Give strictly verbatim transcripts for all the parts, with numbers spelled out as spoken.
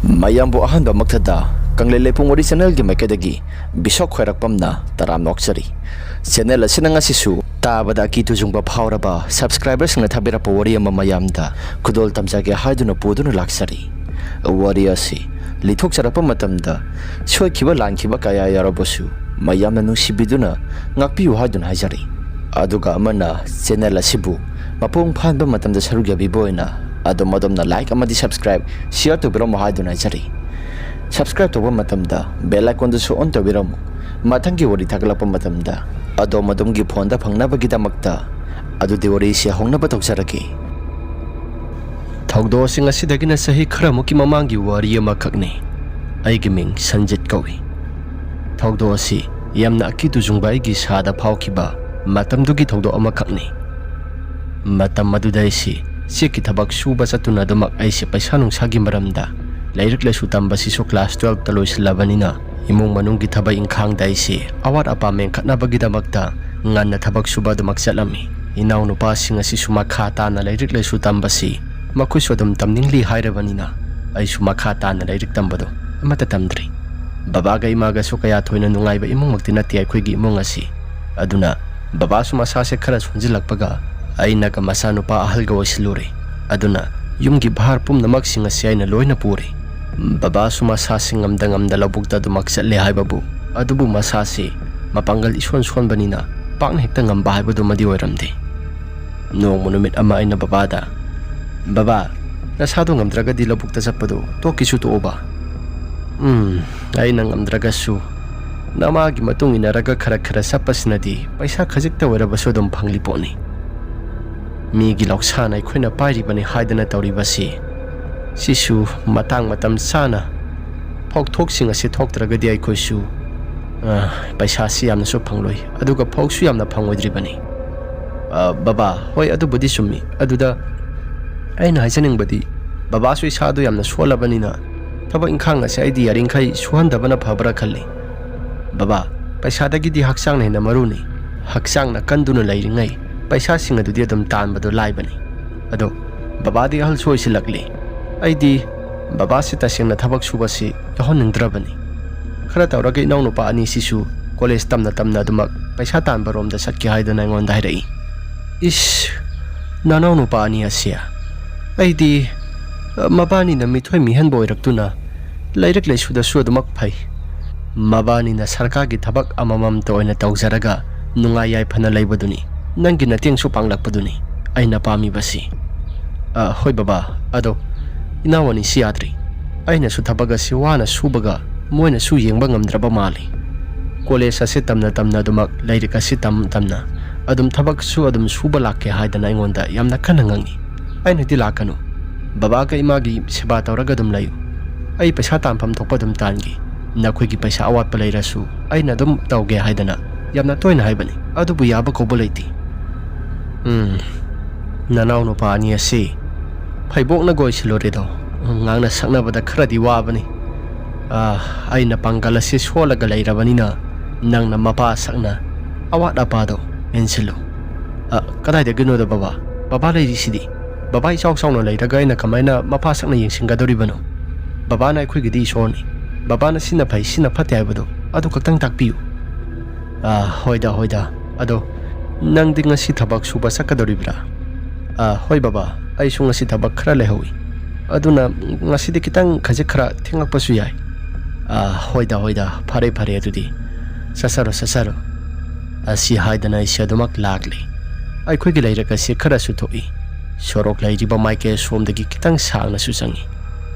ꯃꯌꯥꯝꯕꯨ ꯑꯍꯥꯟꯕꯃꯛꯇꯗ ꯀꯪꯂꯩ ꯂꯩꯄꯨꯡ ꯋꯥꯔꯤ ꯆꯦꯅꯦꯜꯒꯤ ꯃꯥꯏꯀꯩꯗꯒꯤ ꯕꯤꯁꯣꯛ ꯈ꯭ꯋꯥꯏꯔꯥꯛꯄꯝꯅ ꯇꯔꯥꯝꯅ ꯑꯣꯛꯆꯔꯤ꯫ ꯆꯦꯅꯦꯜ ꯑꯁꯤꯅ ꯉꯁꯤꯁꯨ ꯇꯥꯕꯗ ꯑꯀꯤ ꯇꯨꯖꯨꯡꯕ ꯐꯥꯎꯔꯕ ꯁꯕꯁꯀ꯭ꯔꯥꯏꯕꯔꯁꯤꯡꯅ ꯊꯥꯕꯤꯔꯛꯄ ꯋꯥꯔꯤ ꯑꯃ ꯃꯌꯥꯝꯗ ꯈꯨꯗꯣꯜ ꯇꯝꯖꯒꯦ ꯍꯥꯏꯗꯨꯅ ꯄꯨꯗꯨꯅ ꯂꯥꯛꯆꯔꯤ꯫ ꯋꯥꯔꯤ ꯑꯁꯤ ꯂꯤꯊꯣꯛꯆꯔꯛꯄ ꯃꯇꯝꯗ ꯁꯣꯏꯈꯤꯕ ꯂꯥꯟꯈꯤꯕ ꯀꯌꯥ ꯌꯥꯎꯔꯕꯁꯨ ꯃꯌꯥꯝꯅ ꯅꯨꯡꯁꯤꯕꯤꯗꯨꯅ ꯉꯥꯛꯄꯤꯌꯨ ꯍꯥꯏꯗꯨꯅ ꯍꯥꯏꯖꯔꯤ꯫ ꯑꯗꯨꯒ ꯑꯃꯅ ꯆꯦꯅꯦꯜ ꯑꯁꯤꯕꯨ ꯃꯄꯨꯡ ꯐꯥꯍꯟꯕ ꯃꯇꯝꯗ ꯁꯔꯨꯛ ꯌꯥꯕꯤꯕ ꯑꯣꯏꯅ ꯑꯗꯣꯝ ꯑꯗꯣꯝꯅ ꯂꯥꯏꯛ ꯑꯃꯗꯤ ꯁꯕꯁꯀ꯭ꯔꯥꯏꯕ, ꯁꯤꯌꯔ ꯇꯧꯕꯤꯔꯝꯃꯨ ꯍꯥꯏꯗꯨꯅ ꯍꯥꯏꯖꯔꯤ꯫ ꯁꯕꯁꯀ꯭ꯔꯥꯏꯕ ꯇꯧꯕ ꯃꯇꯝꯗ ꯕꯦꯜ ꯑꯥꯏꯀꯣꯟꯗꯨꯁꯨ ꯑꯣꯟ ꯇꯧꯕꯤꯔꯝꯃꯨ꯫ ꯃꯊꯪꯒꯤ ꯋꯥꯔꯤ ꯊꯥꯒꯠꯂꯛꯄ ꯃꯇꯝꯗ ꯑꯗꯣꯝ ꯑꯗꯣꯝꯒꯤ ꯐꯣꯟꯗ ꯐꯪꯅꯕꯒꯤꯗꯃꯛꯇ꯫ ꯑꯗꯨꯗꯤ ꯋꯥꯔꯤꯁꯤ ꯍꯧꯅꯕ ꯇꯧꯖꯔꯒꯦ꯫ ꯊꯧꯗꯣꯛꯁꯤꯡ ꯑꯁꯤꯗꯒꯤꯅ ꯆꯍꯤ ꯈꯔꯃꯨꯛꯀꯤ ꯃꯃꯥꯡꯒꯤ ꯋꯥꯔꯤ ꯑꯃꯈꯛꯅꯤ꯫ ꯑꯩꯒꯤ ꯃꯤꯡ ꯁꯟꯖꯤꯠ ꯀꯧꯏ꯫ ꯊꯧꯗꯣꯛ ꯑꯁꯤ ꯌꯥꯝꯅ ꯑꯀꯤ ꯇꯨꯖꯨꯡꯕ ꯑꯩꯒꯤ ꯏꯁꯥꯗ ꯐꯥꯎꯈꯤꯕ ꯃꯇꯝꯗꯨꯒꯤ ꯊꯧꯗꯣꯛ ꯑꯃꯈꯛꯅꯤ꯫ ꯃꯇꯝ ꯑꯗꯨꯗ ꯑꯩꯁꯤ ꯆꯦꯛꯀꯤ ꯊꯕꯛ ꯁꯨꯕ ꯆꯠꯇꯨꯅ ꯑꯗꯨꯃꯛ ꯑꯩꯁꯦ ꯄꯩꯁꯥ ꯅꯨꯡꯁꯥꯒꯤ ꯃꯔꯝꯗ, ꯂꯥꯏꯔꯤꯛ ꯂꯥꯏꯁꯨ ꯇꯝꯕꯁꯤꯁꯨ ꯀ꯭ꯂꯥꯁ ꯇꯨꯋꯦꯜꯐꯇ ꯂꯣꯏꯁꯤꯜꯂꯕꯅꯤꯅ, ꯏꯃꯨꯡ ꯃꯅꯨꯡꯒꯤ ꯊꯕꯛ ꯏꯪꯈꯥꯡꯗ ꯑꯩꯁꯤ ꯑꯋꯥꯠ ꯑꯄꯥ ꯃꯦꯟꯈꯠꯅꯕꯒꯤꯗꯃꯛꯇ ꯉꯟꯅ ꯊꯕꯛ ꯁꯨꯕ ꯑꯗꯨꯃꯛ ꯆꯠꯂꯝꯃꯤ꯫ ꯏꯅꯥꯎꯅꯨꯄꯥꯁꯤꯡ ꯑꯁꯤꯁꯨ ꯃꯈꯥ ꯇꯥꯅ ꯂꯥꯏꯔꯤꯛ ꯂꯥꯏꯁꯨ ꯇꯝꯕꯁꯤ ꯃꯈꯣꯏꯁꯨ ꯑꯗꯨꯝ ꯇꯝꯅꯤꯡꯂꯤ ꯍꯥꯏꯔꯕꯅꯤꯅ, ꯑꯩꯁꯨ ꯃꯈꯥ ꯇꯥꯅ ꯂꯥꯏꯔꯤꯛ ꯇꯝꯕꯗꯨ ꯑꯃꯠꯇ ꯇꯝꯗ꯭ꯔꯤ꯫ ꯕꯕꯥꯒ ꯏꯃꯥꯒꯁꯨ ꯀꯌꯥ ꯊꯣꯏꯅ ꯅꯨꯡꯉꯥꯏꯕ ꯏꯃꯨꯡꯃꯛꯇꯤ ꯅꯠꯇꯦ ꯑꯩꯈꯣꯏꯒꯤ ꯏꯃꯨꯡ ꯑꯁꯤ꯫ ꯑꯗꯨꯅ ꯕꯕꯥꯁꯨ ꯃꯁꯥꯁꯦ ꯈꯔ ꯁꯣꯟꯖꯤꯜꯂꯛꯄꯒ ꯑꯩꯅꯒ ꯃꯆꯥꯅꯨꯄꯥ ꯑꯍꯜꯒ ꯑꯣꯏꯁꯤꯜꯂꯨꯔꯦ꯫ ꯑꯗꯨꯅ ꯌꯨꯝꯒꯤ ꯚꯥꯔ ꯄꯨꯝꯅꯃꯛꯁꯤꯡ ꯑꯁꯤ ꯑꯩꯅ ꯂꯣꯏꯅ ꯄꯨꯔꯦ꯫ ꯕꯕꯥꯁꯨ ꯃꯁꯥꯁꯤ ꯉꯝꯗ ꯉꯝꯗ ꯂꯧꯕꯨꯛꯇ ꯑꯗꯨꯃꯛ ꯆꯠꯂꯦ ꯍꯥꯏꯕꯕꯨ, ꯑꯗꯨꯕꯨ ꯃꯁꯥꯁꯤ ꯃꯄꯥꯡꯒꯜ ꯏꯁꯣꯟ ꯁꯣꯟꯕꯅꯤꯅ ꯄꯥꯛꯅ ꯍꯦꯛꯇ ꯉꯝꯕ ꯍꯥꯏꯕꯗꯨꯃꯗꯤ ꯑꯣꯏꯔꯝꯗꯦ꯫ ꯅꯣꯡꯃ ꯅꯨꯃꯤꯠ ꯑꯃ ꯑꯩꯅ ꯕꯕꯥꯗ, "ꯕꯕꯥ, ꯅꯁꯥꯗꯣ ꯉꯝꯗ꯭ꯔꯒꯗꯤ ꯂꯧꯕꯨꯛꯇ ꯆꯠꯄꯗꯣ ꯇꯣꯛꯀꯤꯁꯨ ꯇꯣꯛꯑꯣꯕ꯫ ꯎꯝ, ꯑꯩꯅ ꯉꯝꯗ꯭ꯔꯒꯁꯨ ꯅꯃꯥꯒꯤ ꯃꯇꯨꯡ ꯏꯟꯅꯔꯒ ꯈꯔ ꯈꯔ ꯆꯠꯄꯁꯤꯅꯗꯤ ꯄꯩꯁꯥ ꯈꯖꯤꯛꯇ ꯑꯣꯏꯔꯕꯁꯨ ꯑꯗꯨꯝ ꯐꯪꯂꯤ ꯄꯣꯠꯅꯤ꯫ ꯃꯤꯒꯤ ꯂꯧꯁꯥꯟ ꯑꯩꯈꯣꯏꯅ ꯄꯥꯏꯔꯤꯕꯅꯤ ꯍꯥꯏꯗꯅ ꯇꯧꯔꯤꯕꯁꯤ, ꯁꯤꯁꯨ ꯃꯇꯥꯡ ꯃꯇꯝ ꯆꯥꯅ ꯐꯧꯊꯣꯛꯁꯤꯡ ꯑꯁꯤ ꯊꯣꯛꯇ꯭ꯔꯒꯗꯤ ꯑꯩꯈꯣꯏꯁꯨ, ꯑ, ꯄꯩꯁꯥꯁꯤ ꯌꯥꯝꯅꯁꯨ ꯐꯪꯂꯣꯏ, ꯑꯗꯨꯒ ꯐꯧꯁꯨ ꯌꯥꯝꯅ ꯐꯪꯉꯣꯏꯗ꯭ꯔꯤꯕꯅꯤ꯫" "ꯑ, ꯕꯕꯥ, ꯍꯣꯏ, ꯑꯗꯨꯕꯨꯗꯤ ꯆꯨꯝꯃꯤ꯫ ꯑꯗꯨꯗ ꯑꯩꯅ ꯍꯥꯏꯖꯅꯤꯡꯕꯗꯤ, ꯕꯕꯥꯁꯨ ꯏꯁꯥꯗꯣ ꯌꯥꯝꯅ ꯁꯣꯜꯂꯕꯅꯤꯅ ꯊꯕꯛ ꯏꯪꯈꯥꯡ ꯑꯁꯦ ꯑꯩꯗꯤ ꯌꯥꯔꯤꯈꯩ ꯁꯨꯍꯟꯗꯕꯅ ꯐꯕ꯭ꯔꯥ ꯈꯜꯂꯤ꯫ ꯕꯕꯥ, ꯄꯩꯁꯥꯗꯒꯤꯗꯤ ꯍꯛꯆꯥꯡꯅ ꯍꯦꯟꯅ ꯃꯔꯨꯅꯤ꯫ ꯍꯛꯆꯥꯡꯅ ꯀꯟꯗꯨꯅ ꯂꯩꯔꯤꯉꯩ ꯄꯩꯁꯥꯁꯤꯡ ꯑꯗꯨꯗꯤ ꯑꯗꯨꯝ ꯇꯥꯟꯕꯗꯣ ꯂꯥꯏꯕꯅꯤ꯫ ꯑꯗꯣ ꯕꯕꯥꯗꯤ ꯑꯍꯜꯁꯨ ꯑꯣꯏꯁꯤꯜꯂꯛꯂꯤ꯫ ꯑꯩꯗꯤ ꯕꯕꯥꯁꯤ ꯇꯁꯦꯡꯅ ꯊꯕꯛ ꯁꯨꯕꯁꯤ ꯌꯥꯎꯍꯟꯅꯤꯡꯗ꯭ꯔꯕꯅꯤ꯫ ꯈꯔ ꯇꯧꯔꯒ ꯏꯅꯥꯎꯅꯨꯄꯥ ꯑꯅꯤꯁꯤꯁꯨ ꯀꯣꯂꯦꯖ ꯇꯝꯅ ꯇꯝꯅ ꯑꯗꯨꯃꯛ ꯄꯩꯁꯥ ꯇꯥꯟꯕ ꯔꯣꯝꯗ ꯆꯠꯀꯦ ꯍꯥꯏꯗꯅ ꯑꯩꯉꯣꯟꯗ ꯍꯥꯏꯔꯛꯏ꯫ "ꯏꯁ, ꯅꯅꯥꯎꯅꯨꯄꯥ ꯑꯅꯤ ꯑꯁꯤ?" ꯑꯩꯗꯤ, ꯑ, ꯃꯕꯥꯅꯤꯅ ꯃꯤꯊꯣꯏ ꯃꯤꯍꯦꯟꯕ ꯑꯣꯏꯔꯛꯇꯨꯅ ꯂꯥꯏꯔꯤꯛ ꯂꯥꯏꯁꯨꯗꯁꯨ ꯑꯗꯨꯃꯛ ꯐꯩ꯫ ꯃꯕꯥꯅꯤꯅ ꯁꯔꯀꯥꯔꯒꯤ ꯊꯕꯛ ꯑꯃꯃꯝꯇ ꯑꯣꯏꯅ ꯇꯧꯖꯔꯒ ꯅꯨꯡꯉꯥꯏ ꯌꯥꯏꯐꯅ ꯂꯩꯕꯗꯨꯅꯤ, ꯅꯪꯒꯤ ꯅꯇꯦꯡꯁꯨ ꯄꯥꯡꯂꯛꯄꯗꯨꯅꯤ ꯑꯩꯅ ꯄꯥꯝꯃꯤꯕꯁꯤ꯫ "ꯑ, ꯍꯣꯏ ꯕꯕꯥ, ꯑꯗꯣ ꯏꯅꯥꯎ ꯑꯅꯤꯁꯤ ꯌꯥꯗ꯭ꯔꯤ꯫ ꯑꯩꯅꯁꯨ ꯊꯕꯛ ꯑꯁꯤ ꯋꯥꯅ ꯁꯨꯕꯒ ꯃꯣꯏꯅꯁꯨ ꯌꯦꯡꯕ ꯉꯝꯗ꯭ꯔꯕ ꯃꯥꯜꯂꯤ꯫ ꯀꯣꯂꯦꯖ ꯑꯁꯤ ꯇꯝꯅ ꯇꯝꯅ ꯑꯗꯨꯃꯛ ꯂꯥꯏꯔꯤꯛ ꯑꯁꯤ ꯇꯝ ꯇꯝꯅ ꯑꯗꯨꯝ ꯊꯕꯛꯁꯨ ꯑꯗꯨꯝ ꯁꯨꯕ ꯂꯥꯛꯀꯦ ꯍꯥꯏꯗꯅ ꯑꯩꯉꯣꯟꯗ ꯌꯥꯝꯅ ꯀꯟꯅ ꯉꯥꯡꯉꯤ꯫ ꯑꯩꯅꯗꯤ ꯂꯥꯛꯀꯅꯨ꯫ ꯕꯕꯥꯒ ꯏꯃꯥꯒꯤ ꯁꯦꯕꯥ ꯇꯧꯔꯒ ꯑꯗꯨꯝ ꯂꯩꯌꯨ꯫ ꯑꯩ ꯄꯩꯁꯥ ꯇꯥꯟꯐꯝ ꯊꯣꯛꯄ ꯑꯗꯨꯝ ꯇꯥꯟꯒꯦ꯫ ꯅꯈꯣꯏꯒꯤ ꯄꯩꯁꯥ ꯑꯋꯥꯠꯄ ꯂꯩꯔꯁꯨ ꯑꯩꯅ ꯑꯗꯨꯝ ꯇꯧꯒꯦ" ꯍꯥꯏꯗꯅ ꯌꯥꯝꯅ ꯇꯣꯏꯅ ꯍꯥꯏꯕꯅꯤ꯫ ꯑꯗꯨꯕꯨ ꯌꯥꯕ ꯀꯧꯕ ꯂꯩꯇꯦ꯫ "ꯎꯝ, ꯅꯅꯥꯎ ꯅꯨꯄꯥ ꯑꯅꯤ ꯑꯁꯤ ꯐꯩꯕꯣꯛꯅ ꯒꯣꯏꯁꯤꯜꯂꯨꯔꯦꯗꯣ꯫ ꯉꯥꯡꯅ ꯁꯛꯅꯕꯗ ꯈꯔꯗꯤ ꯋꯥꯕꯅꯤ꯫ ꯑ, ꯑꯩꯅ ꯄꯥꯡꯒꯜ ꯑꯁꯤ ꯁꯣꯜꯂꯒ ꯂꯩꯔꯕꯅꯤꯅ ꯅꯪꯅ ꯃꯄꯥ ꯁꯛꯅ ꯑꯋꯥꯠ ꯑꯄꯥꯗꯣ ꯃꯦꯟꯁꯤꯜꯂꯨ꯫" "ꯑ, ꯀꯗꯥꯏꯗꯒꯤꯅꯣꯗ ꯕꯕꯥ? ꯕꯕꯥ ꯂꯩꯔꯤꯁꯤꯗꯤ꯫ ꯕꯕꯥ ꯏꯆꯥꯎ ꯆꯥꯎꯅ ꯂꯩꯔꯒ ꯑꯩꯅ ꯀꯃꯥꯏꯅ ꯃꯄꯥ ꯁꯛꯅ ꯌꯦꯡꯁꯤꯟꯒꯗꯧꯔꯤꯕꯅꯣ? ꯕꯕꯥꯅ ꯑꯩꯈꯣꯏꯒꯤꯗꯤ ꯏꯁꯣꯔꯅꯤ꯫ ꯕꯕꯥꯅ ꯁꯤꯅ ꯐꯩ, ꯁꯤꯅ ꯐꯠꯇꯦ ꯍꯥꯏꯕꯗꯣ ꯑꯗꯨ ꯈꯛꯇꯪ ꯇꯥꯛꯄꯤꯌꯨ꯫" "ꯑ, ꯍꯣꯏꯗ, ꯍꯣꯏꯗ꯫ ꯑꯗꯣ ꯅꯪꯗꯤ ꯉꯁꯤ ꯊꯕꯛ ꯁꯨꯕ ꯆꯠꯀꯗꯧꯔꯤꯕ꯭ꯔꯥ?" "ꯑ, ꯍꯣꯏ ꯕꯕꯥ, ꯑꯩꯁꯨ ꯉꯁꯤ ꯊꯕꯛ ꯈꯔ ꯂꯩꯍꯧꯏ꯫ ꯑꯗꯨꯅ ꯉꯁꯤꯗꯤ ꯈꯤꯇꯪ ꯈꯖꯤꯛ ꯈꯔ ꯊꯦꯡꯂꯛꯄꯁꯨ ꯌꯥꯏ꯫" "ꯑ, ꯍꯣꯏꯗ, ꯍꯣꯏꯗ, ꯐꯔꯦ, ꯐꯔꯦ ꯑꯗꯨꯗꯤ꯫ ꯆꯠꯆꯔꯣ, ꯆꯠꯆꯔꯣ꯫" ꯑꯁꯤ ꯍꯥꯏꯗꯅ ꯑꯩꯁꯦ ꯑꯗꯨꯃꯛ ꯂꯥꯛꯂꯦ꯫ ꯑꯩꯈꯣꯏꯒꯤ ꯂꯩꯔꯛ ꯑꯁꯤ ꯈꯔꯁꯨ ꯊꯣꯛꯏ꯫ ꯁꯣꯔꯣꯛ ꯂꯩꯔꯤꯕ ꯃꯥꯏꯀꯩ ꯑꯁꯣꯝꯗꯒꯤ ꯈꯤꯇꯪ ꯁꯥꯡꯅꯁꯨ ꯆꯪꯏ꯫